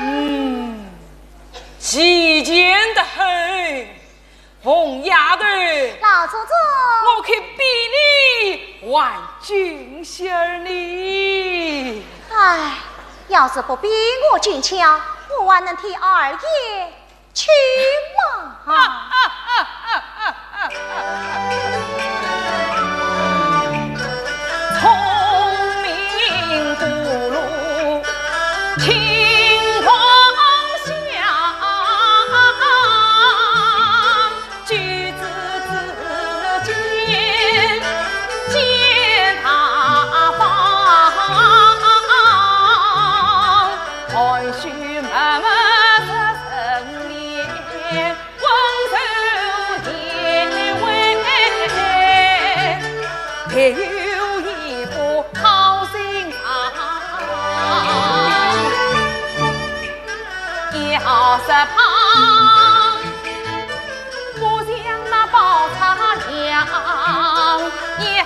嗯，齐全得很。 凤丫头，老祖宗，我可比你还俊些儿呢。唉，要是不比我俊俏，我还能替二爷去吗？聪明骨碌，听我讲。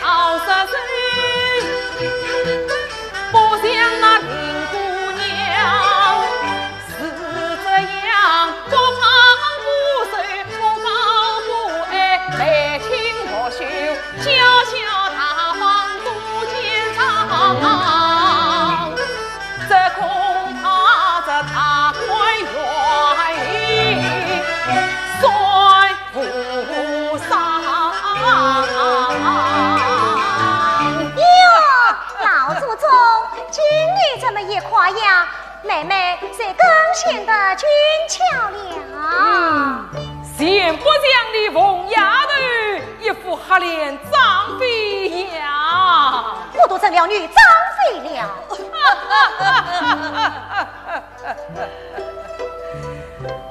要说谁不像那林姑娘，是这样不胖不瘦，不高不矮，眉清目秀，娇小大方多奸詐。这恐怕这大观园里算 无上。哟，老祖宗，经你这么一夸呀，妹妹才更显得俊俏了。嗯，全不像你凤丫头一副黑脸张飞样。我都成了女张飞了。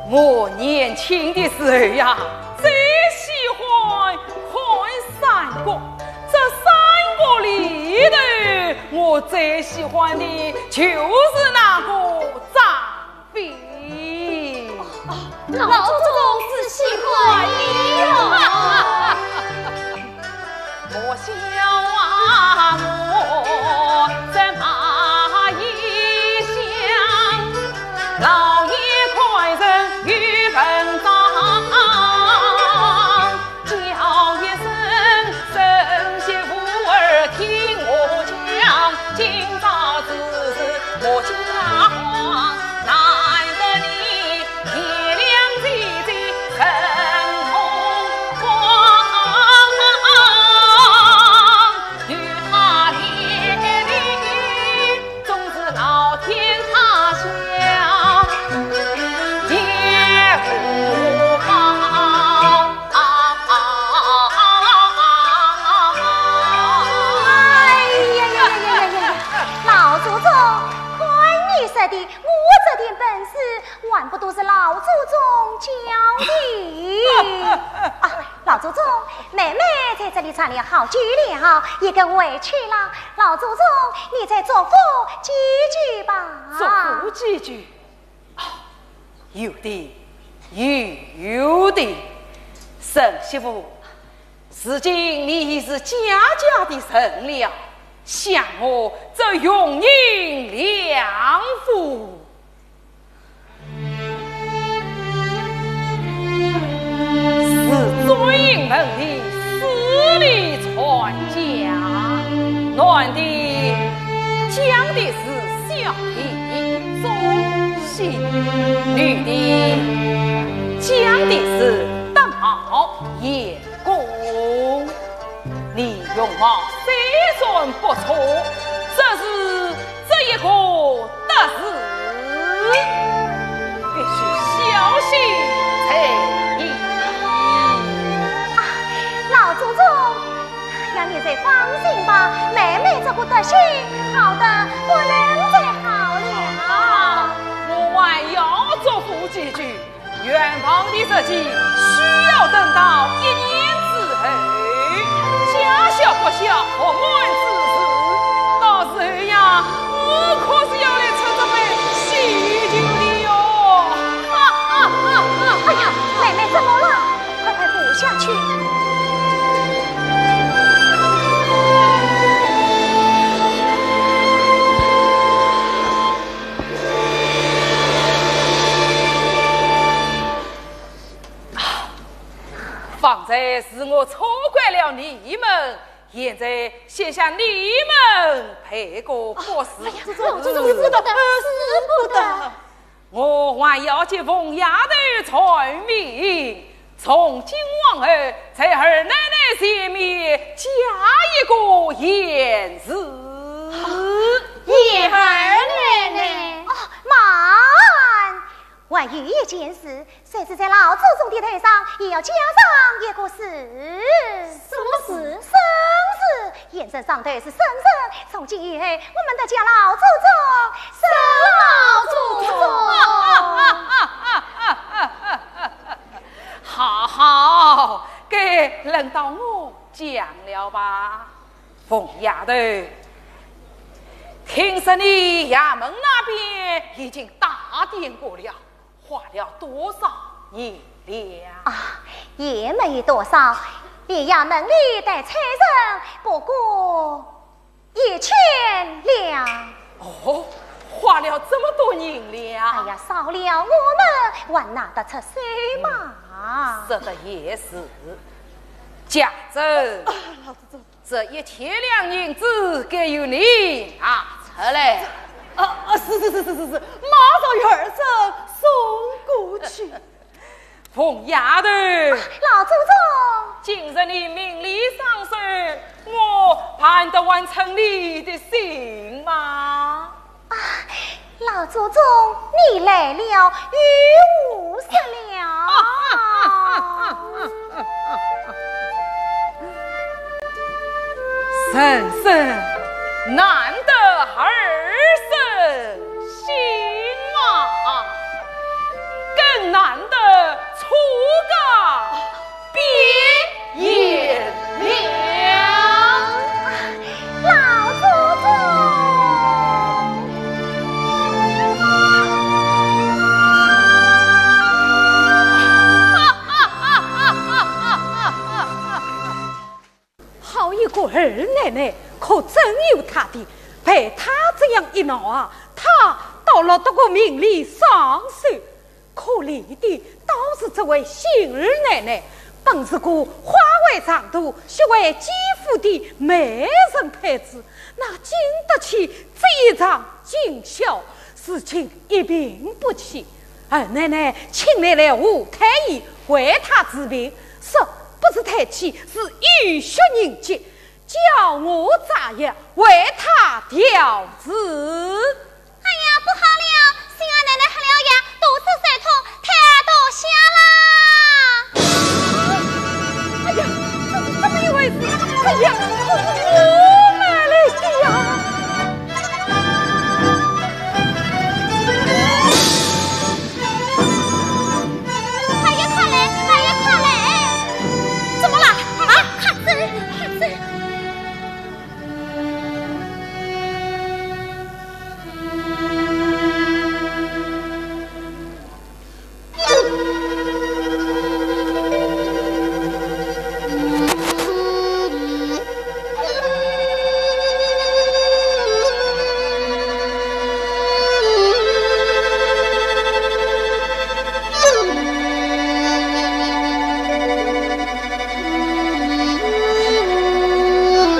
我年轻的时候呀，最喜欢看三国。这三国里头，我最喜欢的就是那个张飞。老祖宗是喜欢的哟。 莫笑话我这马衣香，老爷官人有文章，叫一声神仙武二听我讲，今朝之事莫惊慌，难得你 月亮姐姐神通广，与她连理，总是老天塌下也无妨。哎呀呀呀呀呀呀！老祖宗，看你说的，我这点本事， 还不都是老祖宗教的。啊，老祖宗，妹妹在这里站了好久了，也该回去了。老祖宗，你再嘱咐几句吧。嘱咐几句？啊，有的，有的。沈媳妇，如今你已是贾家的人了，想我这荣宁两府 是专营门第，势力传家，男的讲的是孝悌忠信，女的讲的是德貌贤恭。 你容貌虽然不错，只是这一个德字，必须小心才宜。啊，老祖宗，哎呀，你就放心吧，妹妹这个德行好得不能再好了。啊，我还要嘱咐几句。 圆房的事情需要等到一年之后，家孝国孝，福满之时，到时候呀，我可是要来出这本喜酒的哟。哎呀，妹妹怎么了？快快扶下去。 啊，方才是我错怪了你们，现在先向你们赔个不是。哎呀，这，这，这，这不得，这不得。我还要给凤丫头传命， 从今往后，在二奶奶前面加一个贤字。贤二奶奶。哦，慢！还有一件事，就是在老祖宗的头上也要加上一个字。什么字？圣字。贤字上头是圣字，从今以后，我们都叫老祖宗圣老祖宗。 好好，该轮到我讲了吧。凤丫头，听说你衙门那边已经打点过了，花了多少银两？啊，也没多少，爷爷门里带差人，不过一千两。哦，花了这么多银两。哎呀，少了我们还拿得出手嘛。说得也是。家珍，啊，老祖宗。这一千两银子该由你拿出来。啊，啊，是，是，马上与儿臣送过去。 凤丫头，啊，老祖宗。今日你名利双收，我判得还称你的心吗？啊，老祖宗，你来了，与我说了。人生难得二生。 心啊，更难得出个变颜良。老祖宗。好一个二奶奶，可真有她的！被她这样一闹啊，她倒落得个名利双收。可怜的倒是这位新二奶奶，本是个花为尚途、雪为肌肤的美人胚子，哪经得起这一场惊吓？ 如今一病不起，二奶奶请来了胡太医为她治病，说不是胎气，是雨血凝结，叫我扎药为她调治。哎呀，不好了，新二奶奶喝了药，肚子酸痛， 太多下啦！哎呀，这是怎么一回事？哎呀，可是我来了呀！快呀，快来，快呀，快来！怎么了？啊，快走，快走！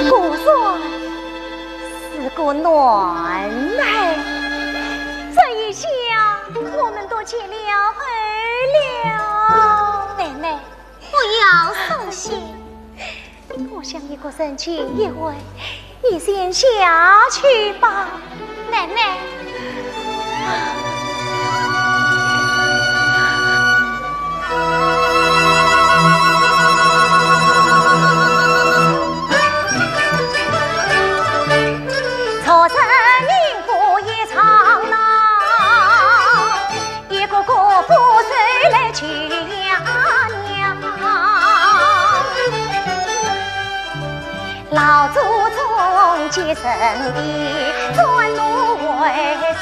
果然是个男孩，这一下我们都解了围了。奶奶，不要伤心。 我想一个人静一会，你先下去吧。奶奶。老祖宗接圣旨，转奴回朝。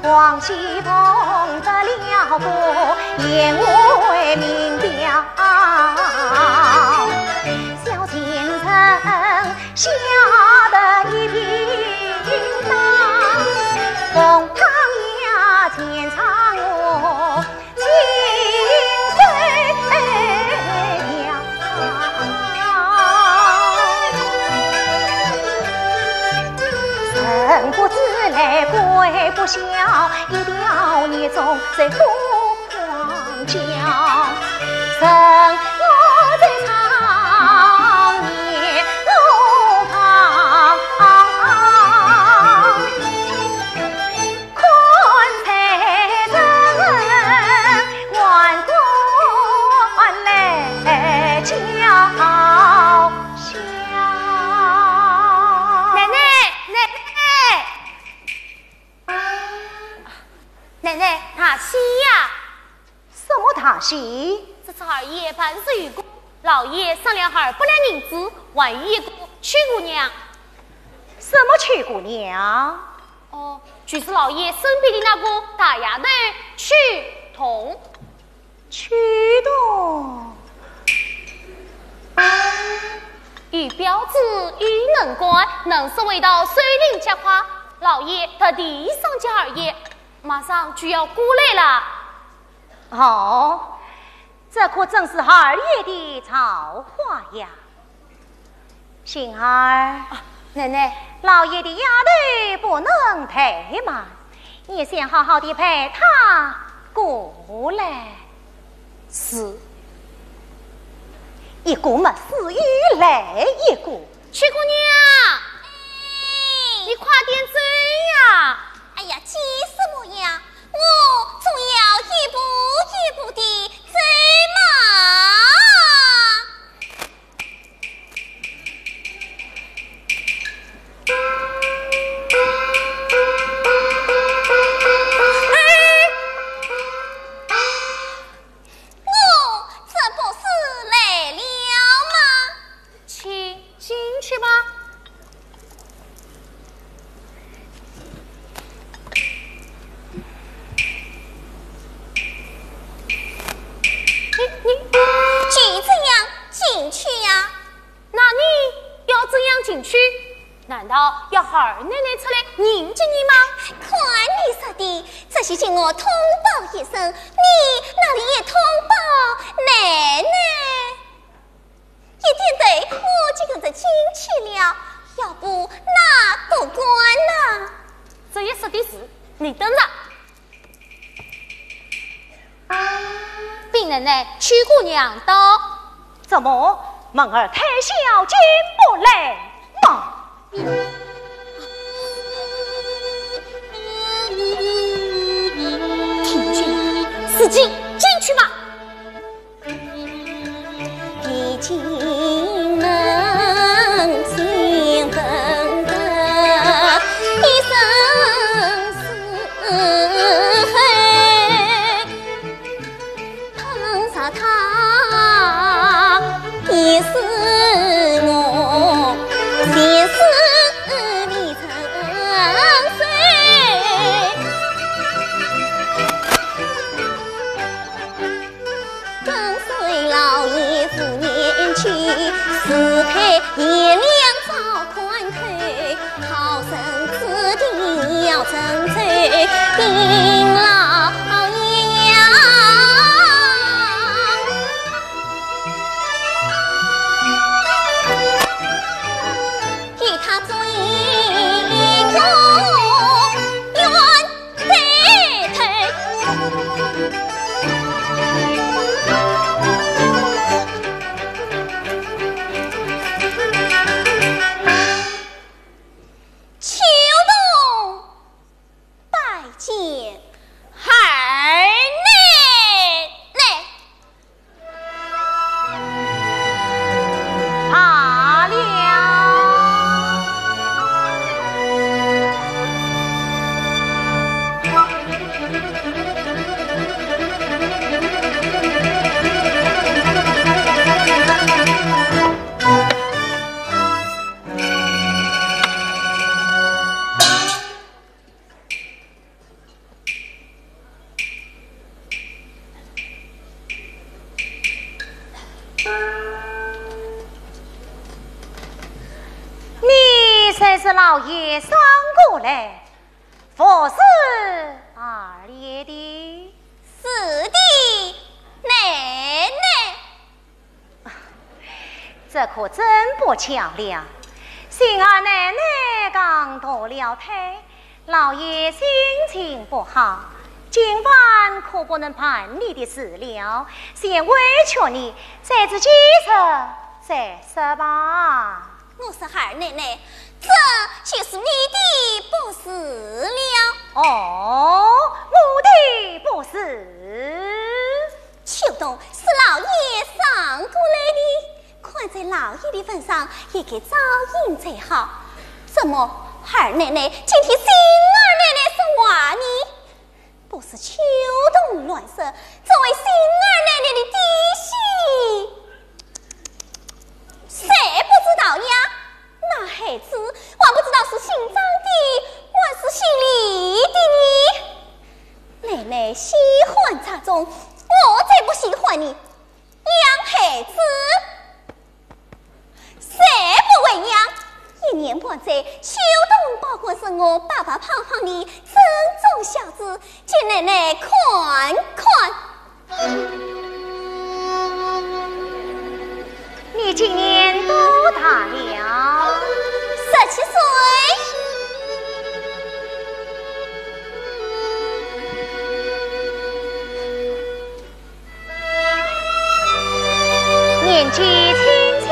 王熙凤得了个言回名表，小情人吓得一pinng当，公堂呀，全场我 人不知，来鬼不晓，一条女中谁不狂叫？人我在床，你我旁。 看在人，还敢来叫。奶奶，奶奶，奶奶，大喜呀！ 什么大喜？这次二爷办事有功，老爷赏了二百两银子，还有一个秋姑娘。什么秋姑娘？哦，就是老爷身边的那个大丫头秋桐。秋桐？有标致，有能干，能说会道，水灵结花。老爷特地赏给二爷，马上就要过来了。哦，这可真是二爷的造化呀！ 星儿，啊，奶奶。老爷的丫头不能怠慢，你先好好地陪她过来。是。一个没事又来一个。秋姑娘，哎，你快点走呀！哎呀，急什么呀？我总要一步一步地走嘛。 哎，我这不是来了吗？请进去吧。 你，你，就这样进去呀？那你要怎样进去？难道要二奶奶出来迎接你吗？看你说的，只是请我通报一声，你哪里也通报奶奶？ 一点头，我就跟着进去了，要不哪个管呢？这一说的是，你等着。禀奶奶，秋姑娘到。怎么，门儿推小进不来吗？听见了，自己进去吧。 一进门，听闻得一声嘶吼，碰着他，也是我，也是你成谁？ 跟随老爷赴年去，四配贤良早看透，好生子弟要成就，禀老爷呀。与他做一个冤 对，对。秋桐拜见二奶奶。 罢了。你才是老爷赏过来，不是二爷的？是的，奶奶。 这可真不巧了。幸而奶奶刚堕了胎，老爷心情不好，今晚可不能办你的事了，先委屈你，再吃几日再说吧。我说二奶奶，这就是你的不是了。哦，我的不是？ 秋桐是老爷赏过来的，看在老爷的份上，也该照应才好。怎么，二奶奶竟替新二奶奶说话呢？不是秋桐乱说，这位新二奶奶的底细，谁不知道呀？那孩子还不知道是姓张的，还是姓李的呢。 奶奶喜欢这种，我才不喜欢呢。养孩子，谁我白白胖胖的正宗孝子，请奶奶看看。你今年多大了？十七岁。 年纪轻轻，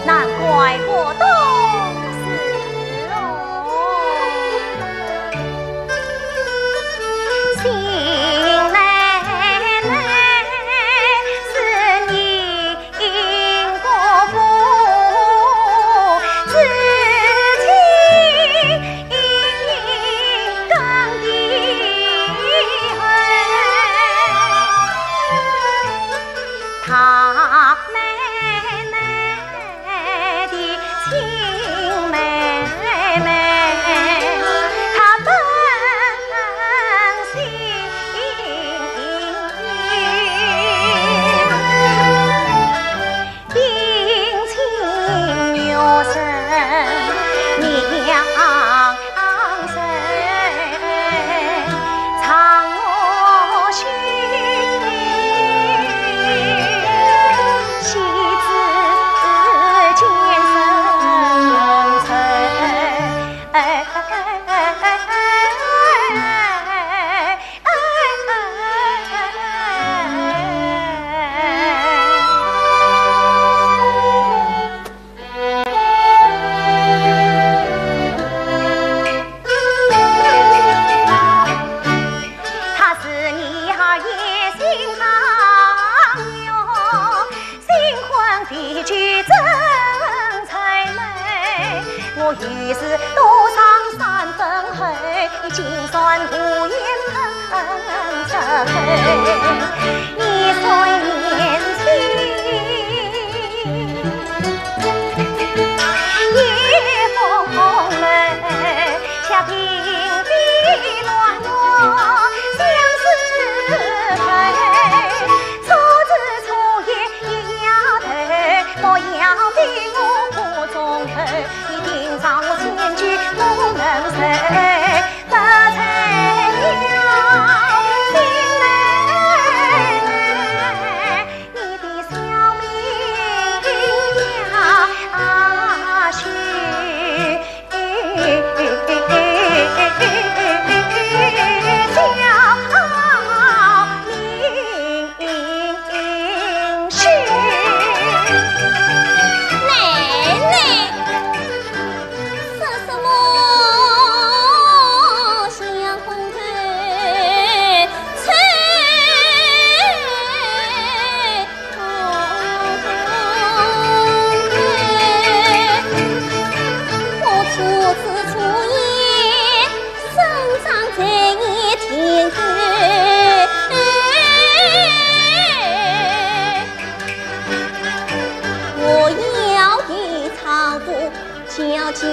难怪不懂事哦。新奶奶是你 因果不知情，因你讲的大奶奶的亲妹妹，她本姓 丁姓玉生，娘生张学兴，喜字简生。 他是你二爷新郎哟，新婚非娶正才美。我于是多上三分后，金山无言分这口。你虽年轻，也不红了。 却屏蔽乱我相思愁。错之错也一丫头，莫要非我不中头。你定让我千计不能受，不才了新奶奶 你的小命要去，小命去。奶奶。 说什么相公的妻？我初次出言，生长在你庭后。 我要与丈夫交交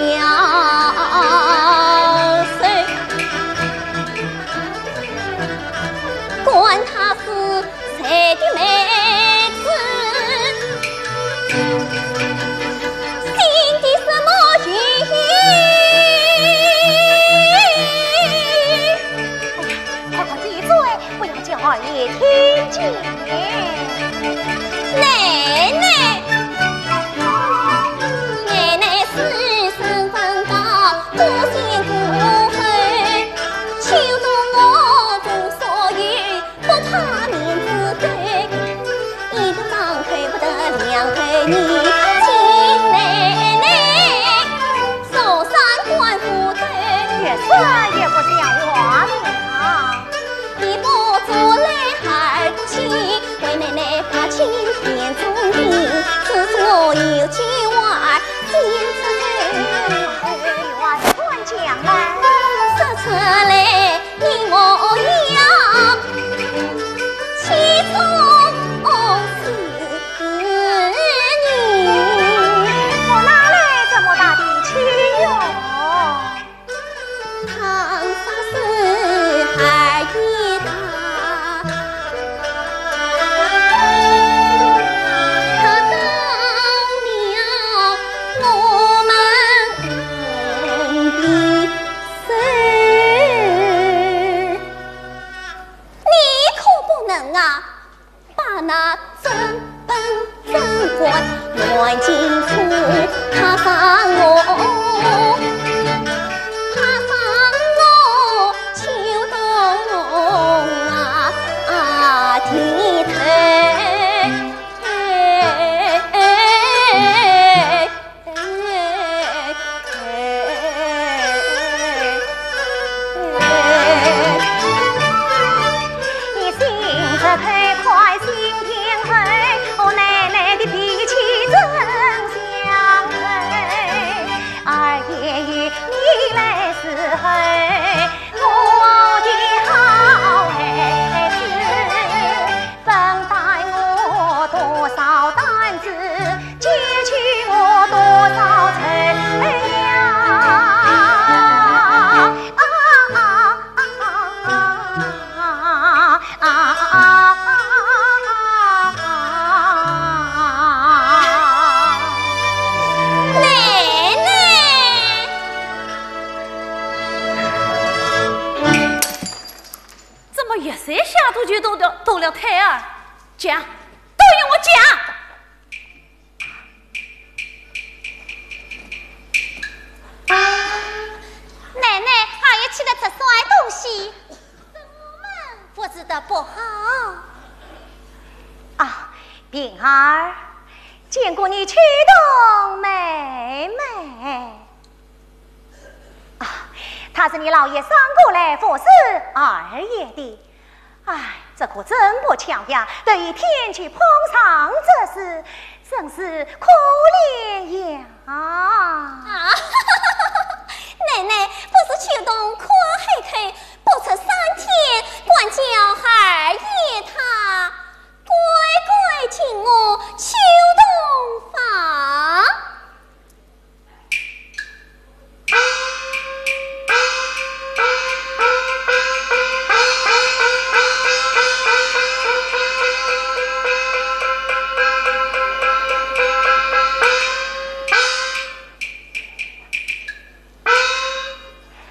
手，管他是谁的妹子，姓的什么名？哎呀，快快闭嘴！ 不要叫二爷听见。奶奶，奶奶是身份高，不嫌不厚，求得我做所有，不怕面子贵。一个掌口不得两口女，请奶奶坐上官府头。越说越不像话了。 一把竹篮二不清，为奶奶把青天中的，此处有句话儿，今朝有话儿断讲来。说出来，你莫要气冲冲死你。我哪来这么大的气哟？真本真官乱进出，他伤我，他伤我秋冬啊，啊，地头。 你性子太快，心挺狠，我奶奶的脾气真像狠。二爷与你来伺候，我的好孩子。 分担我多少担子，解去我多少愁呀！啊啊啊啊啊啊啊啊！奶奶。 怎么一岁下肚就多了，多了胎儿？讲，都与我讲！奶奶，二爷吃的这酸东西，我们服侍的不好。啊，平儿，见过你秋冬妹妹。 啊，她是你老爷赏过来服侍二爷的。唉，这可真不巧呀，得一天就碰上这事，真是可怜呀。啊，奶奶，不是秋冬苦海口，不出三天，管教二爷他乖乖进我秋冬房。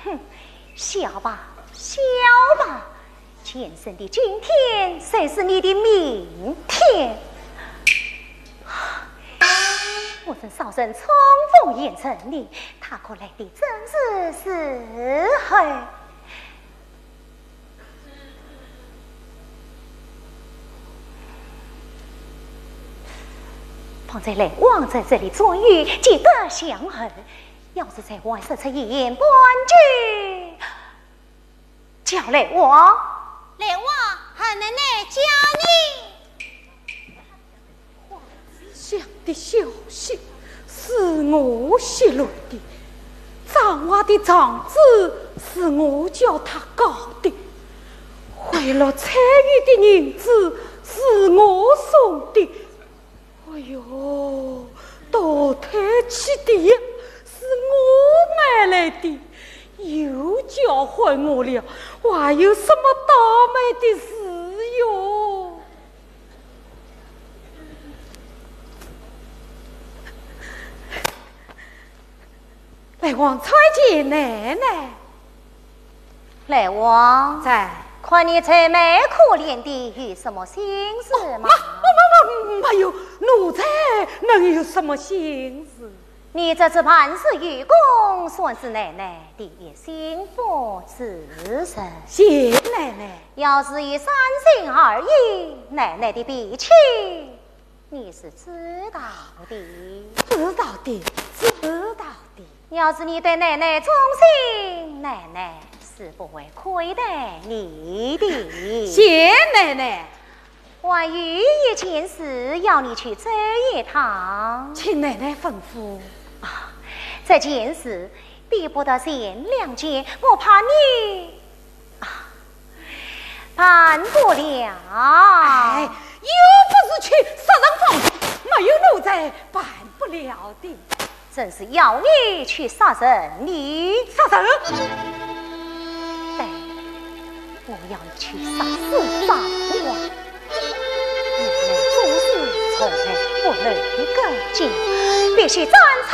哼，笑吧，笑吧，前生的今天，算是你的明天。我真少人冲锋陷阵呢，他可来得正是时候。方才来往在这里转悠，急得像猴，要是再晚说出一言半句， 叫来王。来王，二奶奶叫你。皇子想的消息是我泄露的，张华的状子是我叫他搞的，贿赂蔡瑗的银子是我送的， 哎哟，堕胎去的药是我买来的，又叫唤我了，我还有什么倒霉的事哟？来王参见奶奶。 来王。在。看你愁眉苦脸的，有什么心事吗？没，没，没，没有，奴才能有什么心事？你这次办事有功，算是奶奶的一心腹之人。谢奶奶。要是有三心二意，奶奶的脾气 你是知道的。知道的，知道的。要是你对奶奶忠心，奶奶是不会亏待你的。谢奶奶。还有一件事要你去走一趟。请奶奶吩咐。啊，这件事比不得前两件，我怕你，啊，办不了。哎，又不是去杀人放火，没有奴才办不了的。正是要你去杀人呢。杀人？对，我要你去杀死张华。奶奶做事从来不露干净，必须斩草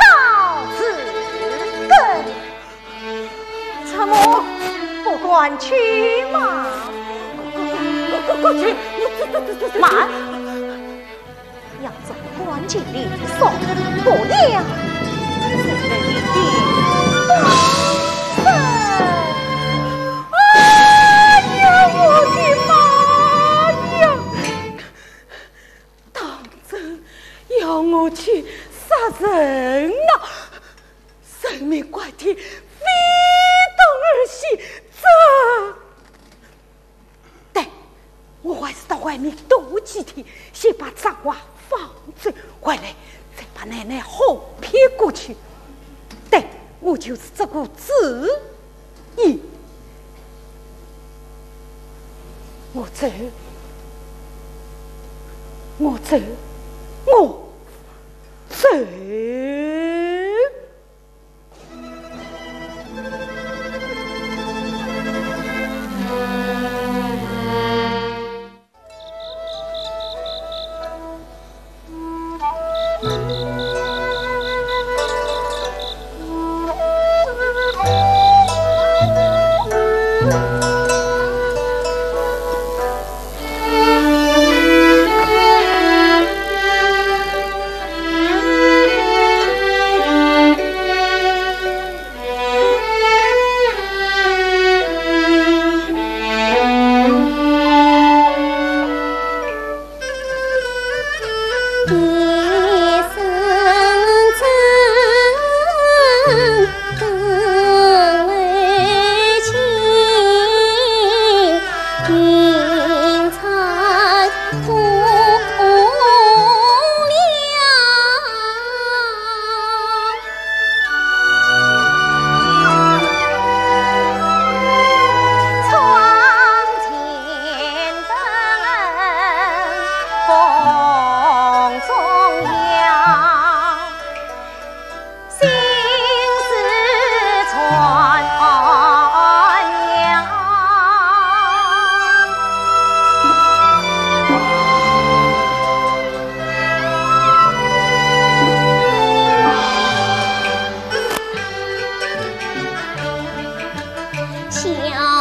除根。 怎么不敢去吗？快，快，快，快去！慢！尽力送不了，只能一点放生。哎呀，我的妈呀！当真要我去杀人啊？人命关天，非同儿戏，这……对，我还是到外面躲几天，先把张华放走，回来再把奶奶哄骗过去。对，我就是这个主意。我走，我走，我走。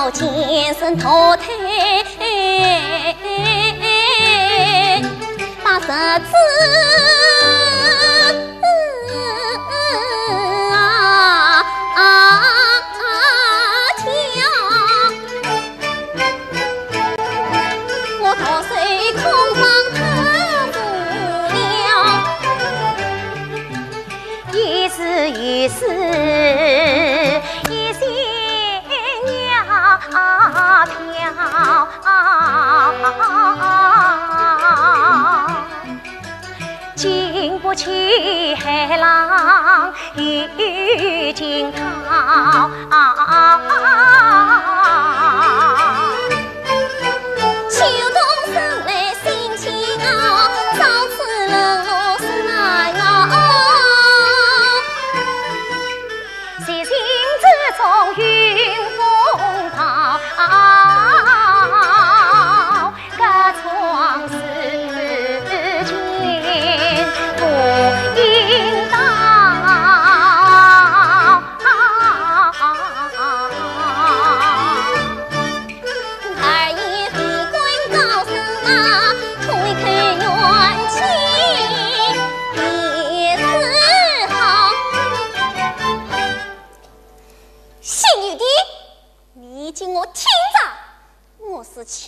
小贱人，投胎八十子。姓尤的，你给我听着，我是秋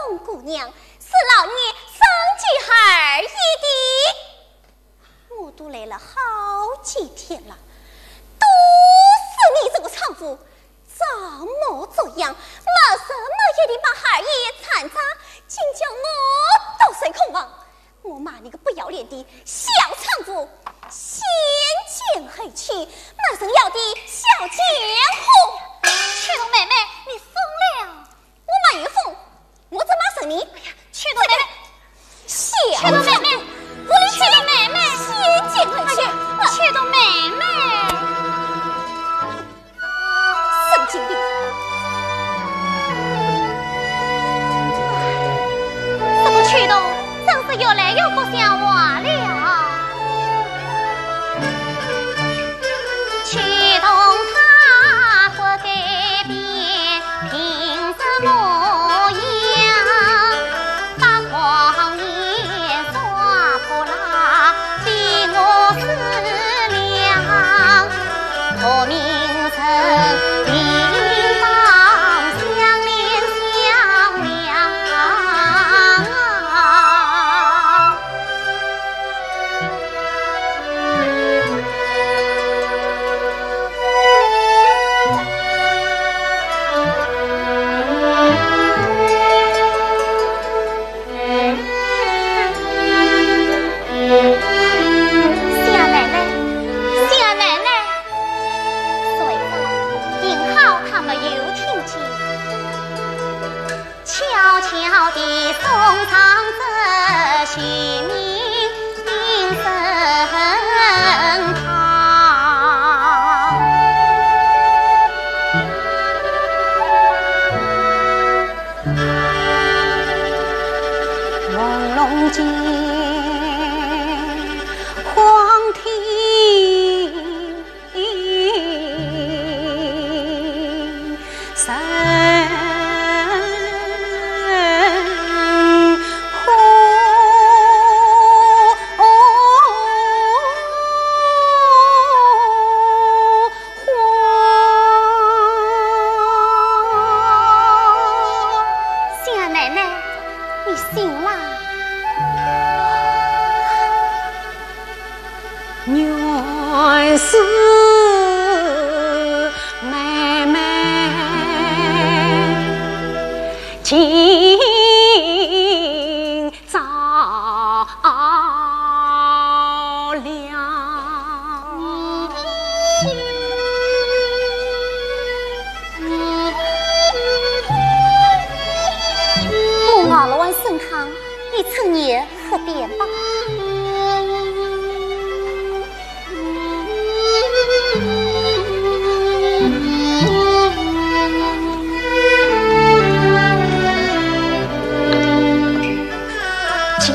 桐姑娘，是老爷赏给二爷的。我都来了好几天了，都是你这个娼妇，装模作样，没日没夜地把二爷缠着，竟叫我独守空房。我骂你个不要脸的小娼妇，先奸后娶，没人要的小贱货。秋桐妹妹，你疯了！我没有疯，我正骂着你。哎呀，秋桐妹妹，小……秋桐妹妹，我的秋桐妹妹，先奸后娶，哎呀，秋桐妹妹。 神经病！这个秋桐真是越来越不像话了。秋桐她不改变平时模样，把谎言耍破烂。荒听。 小奶奶，你醒啦。 原是妹妹今朝了。我熬了碗参汤，你趁热 喝点吧。见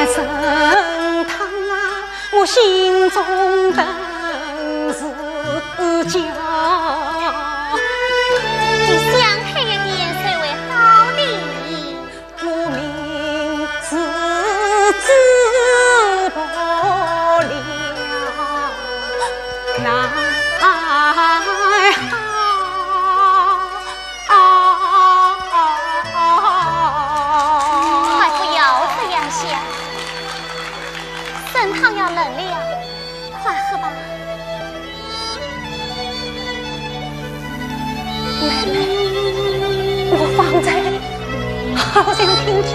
参汤啊，我心中顿是焦。你想开一点，水会好的。 我明知止不了，奈何。快不要这样想，参汤要冷了，快喝吧。 妹妹，我方才好像听见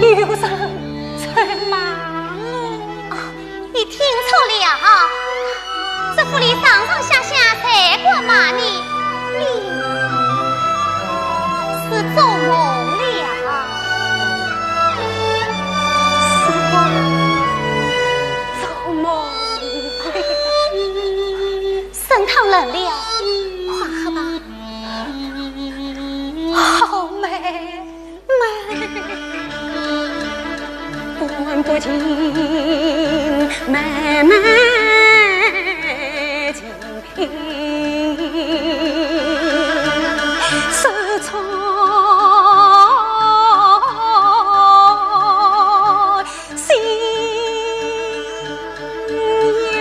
有人在骂我。啊，你听错了，这府里上上下下侪管骂你，你是做梦了。是我做梦了。 参汤冷了，快喝吧。好妹妹，看不尽妹妹情深藏 心呀。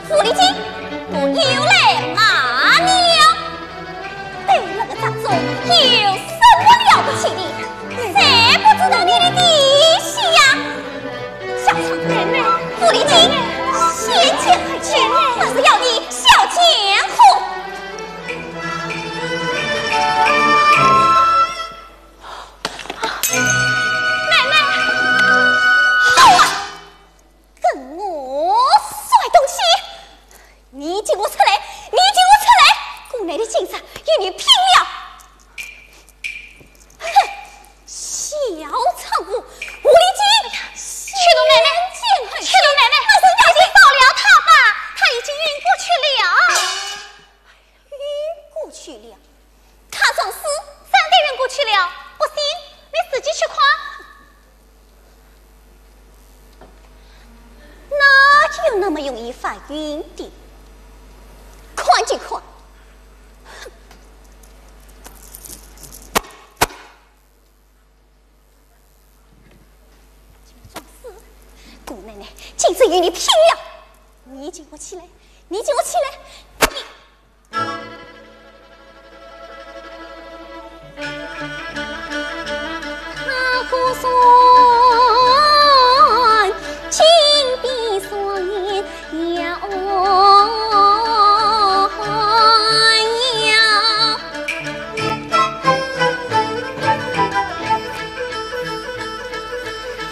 狐狸精，我又来骂你了。对那个杂种有什么了不起的？谁不知道你的底细呀？小畜生，狐狸精，先奸后娶，还是要你小贱货。妹妹，好啊！ 跟我摔东西！你给我出来！你给我出来！姑奶奶今日与你拼了！哼，小畜生，狐狸精！秋桐妹妹，秋桐妹妹，还是赶紧饶了他吧，他已经晕过去了。 晕过去了。他装死，真的晕过去了。不信，你自己去看。哪有那么容易发晕的？看就看。 装死！姑奶奶，今日与你拼了！你给我起来！你给我起来！你……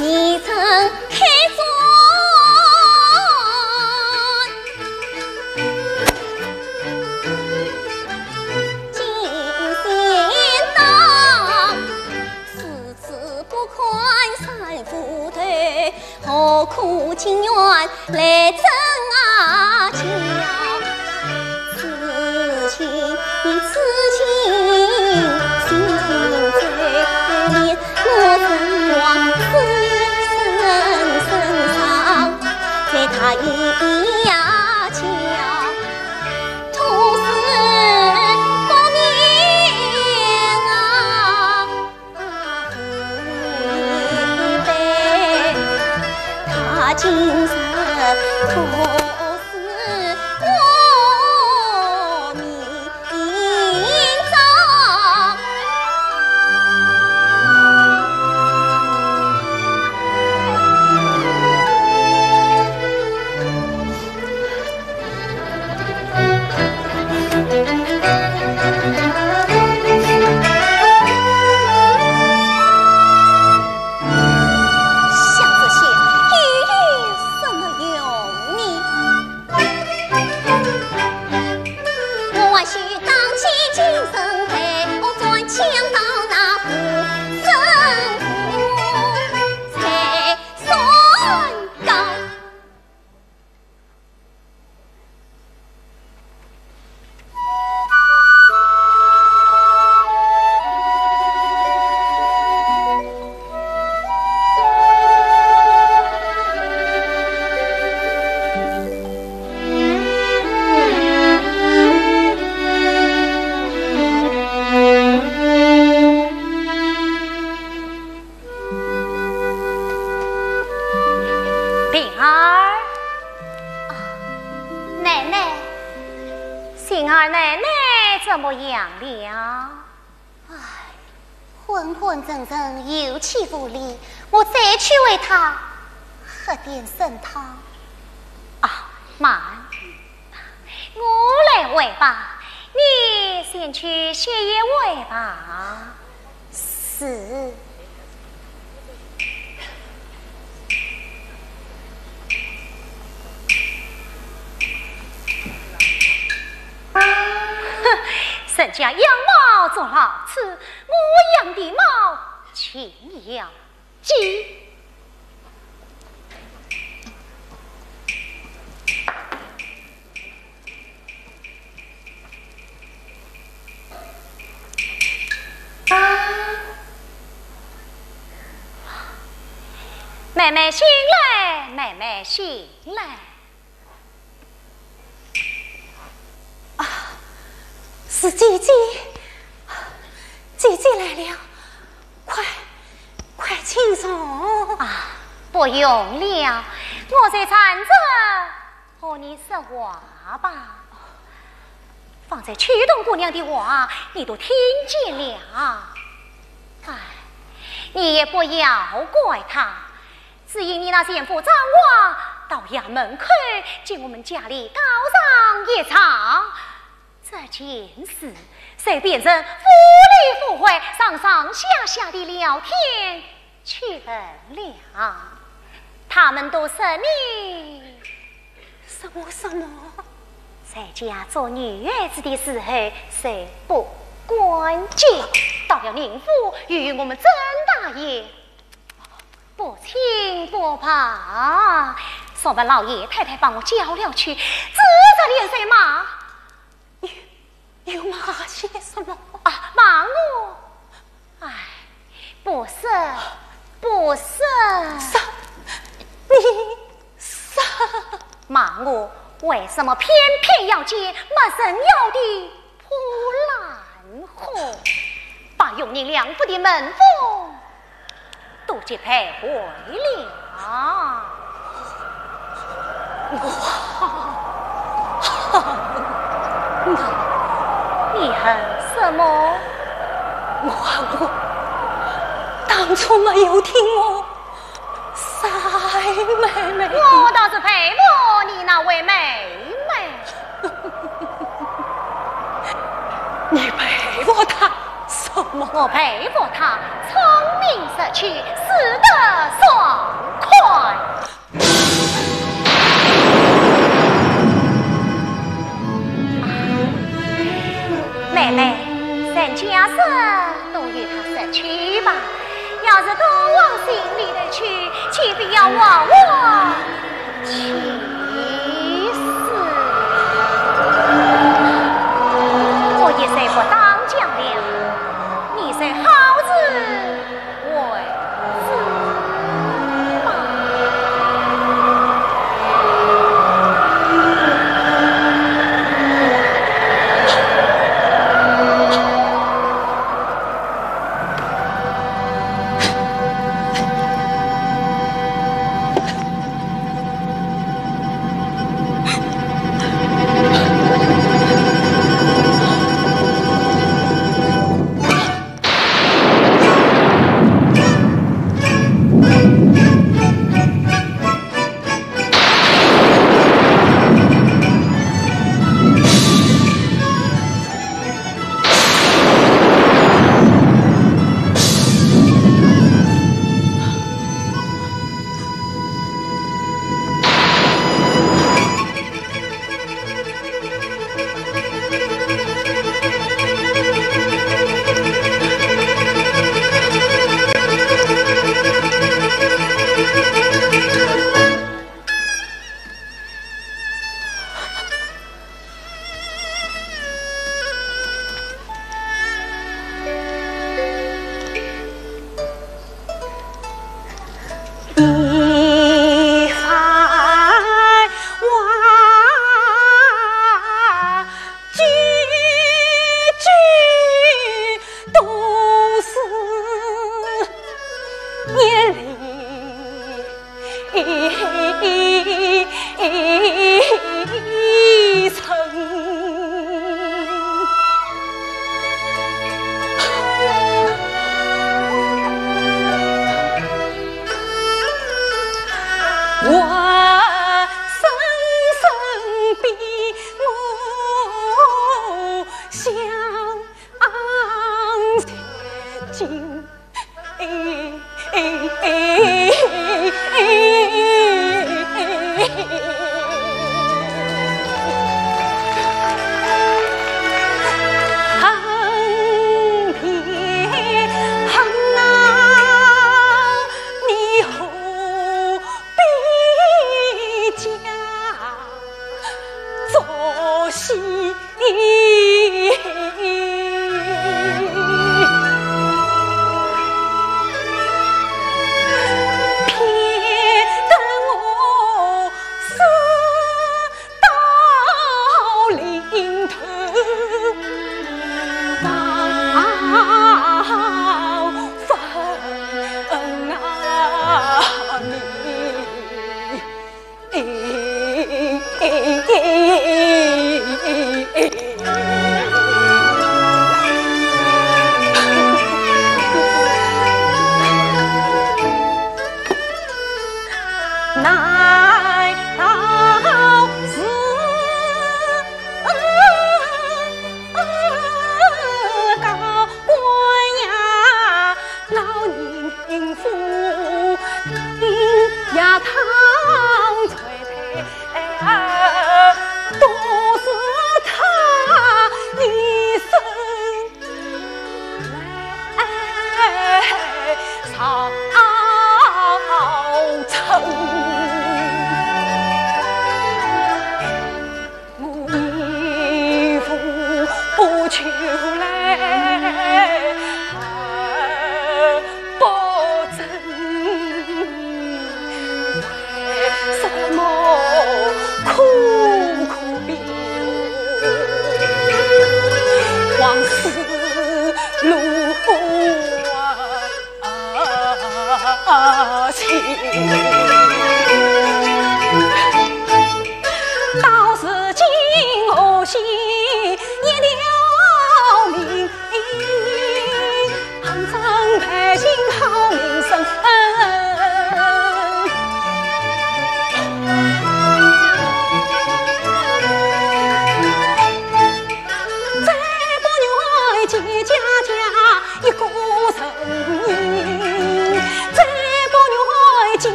你曾开来争啊叫，此情此景，心在念，我怎往此生生上，在他一呀叫，痛死不眠啊。 他今日可是我命中。 想这些又有什么用呢？我还需当起精神，我转腔到那夫人府才算高。 平儿。啊，奶奶。幸儿奶奶怎么样了？唉，昏昏沉沉，有气无力，我再去为她喝点参汤。啊，慢，我来喂吧，你先去歇一会吧。 是。哼，人家养猫捉老鼠，我养的猫勤要鸡。 妹妹醒来，妹妹醒来。啊，是姐姐，姐姐来了，快，快请坐。啊，不用了，我在站着。 和你说话吧。方才秋桐姑娘的话，你都听见了。唉，你也不要怪她，只因你那前夫张华到衙门口，将我们家里告上一状。 这件事，就变成府里府外、上上下下的聊天趣闻了。他们都说你什么什么？在家做女孩子的时候，就不干净，到了宁府，又与我们甄大爷不清不白，说把老爷太太把我叫了去，指着脸就骂。 又，又骂些什么？啊，骂我？唉，不是，不是。说，你说。骂我为什么偏偏要拣没人要的破烂货，把永宁两府的门风 都给赔回了。我，你恨什么？我恨我当初没有听我三妹妹的。我倒是佩服你那位妹妹。 你佩服她什么？我佩服她聪明识趣，死得爽快。妹妹，人家说都与她识趣吧，要是都往心里头去，岂非要活活气死！我也是不当讲了，你是好自为之吧。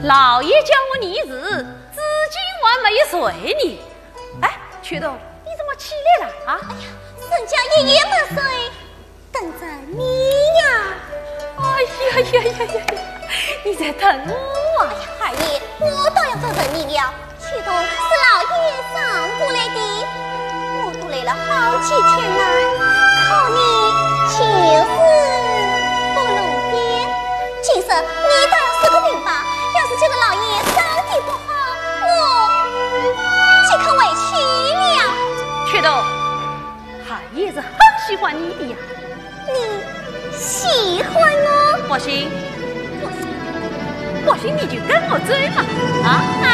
老爷将我泥死，至今还没有罪呢。哎，秋桐，你怎么起来了啊？哎呀，人家一夜没睡，等着你呀。哎呀呀呀呀呀，你在等我啊？哎呀，二爷，我倒要等着你了。 秋桐是老爷赏过来的，我都来了好几天了，可你就是不露面。今日你倒要说个明白，要是这个老爷赏的不好，我即刻回去了。秋桐， 二爷是很喜欢你的呀。你喜欢我？不信，不信，不信你就跟我走嘛。啊，哎。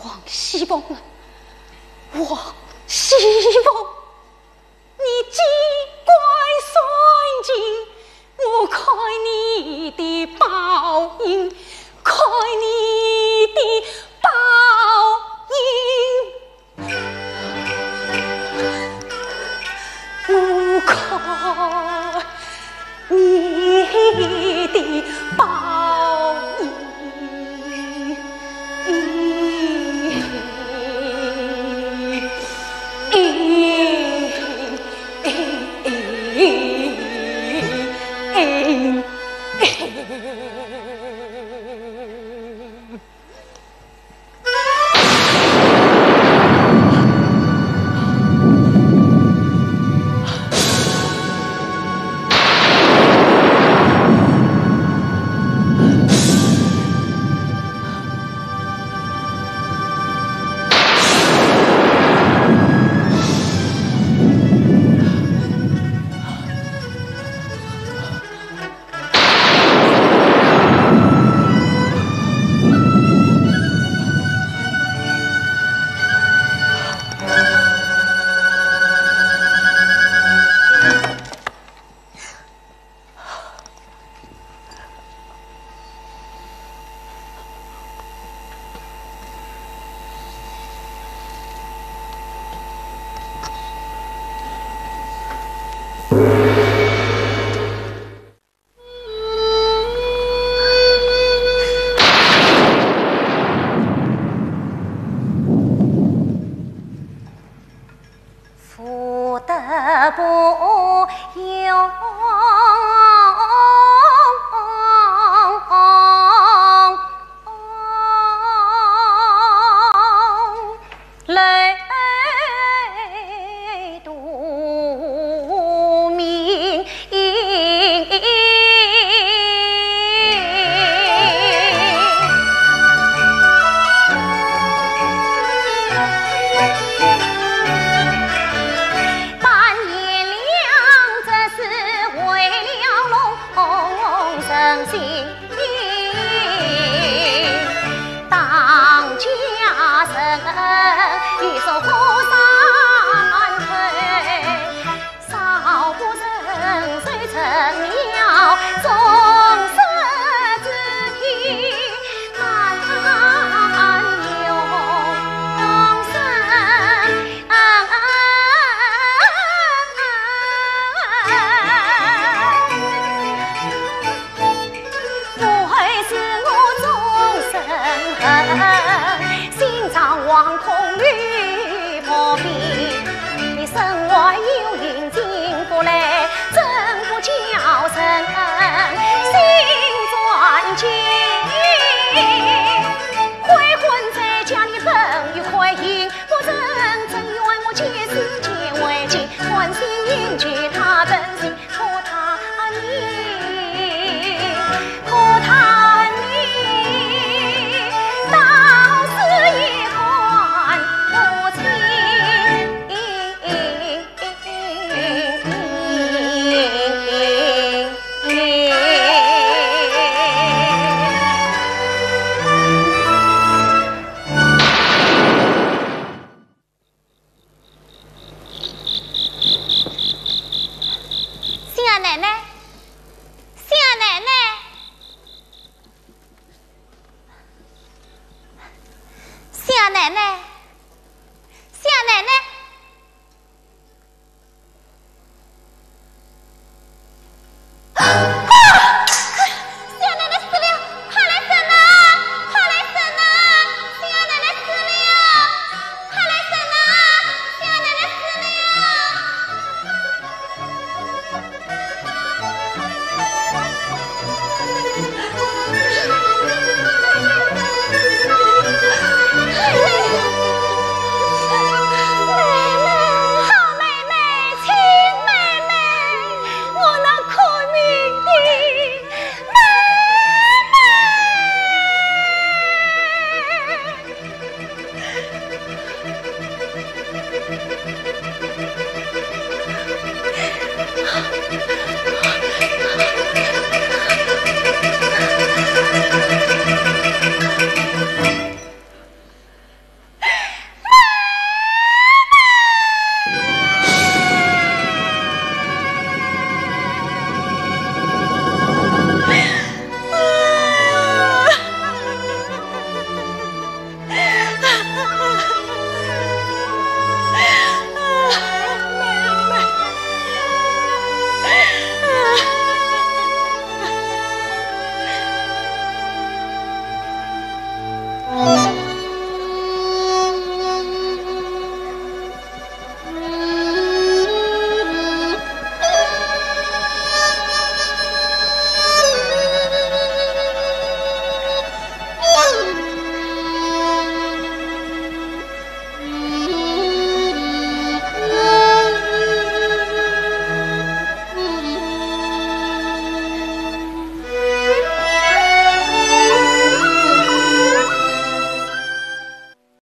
王熙凤啊，王熙凤！ 你机关算尽，我看你的报应，看你的报应，我看 你的报应。不用泪度明。 半夜两只是为了弄人心，当家人一手火山口，少不忍手成了众生之体，难容生。 不悔是我终身恨，心肠惶恐绿波边，身外有影进不来，怎不叫人心转惊？悔恨在家里等于快行，不忍怎怨我几时见为妻，关心邻居他本性。 可叹你，可叹你，到死也看不清。新二奶奶，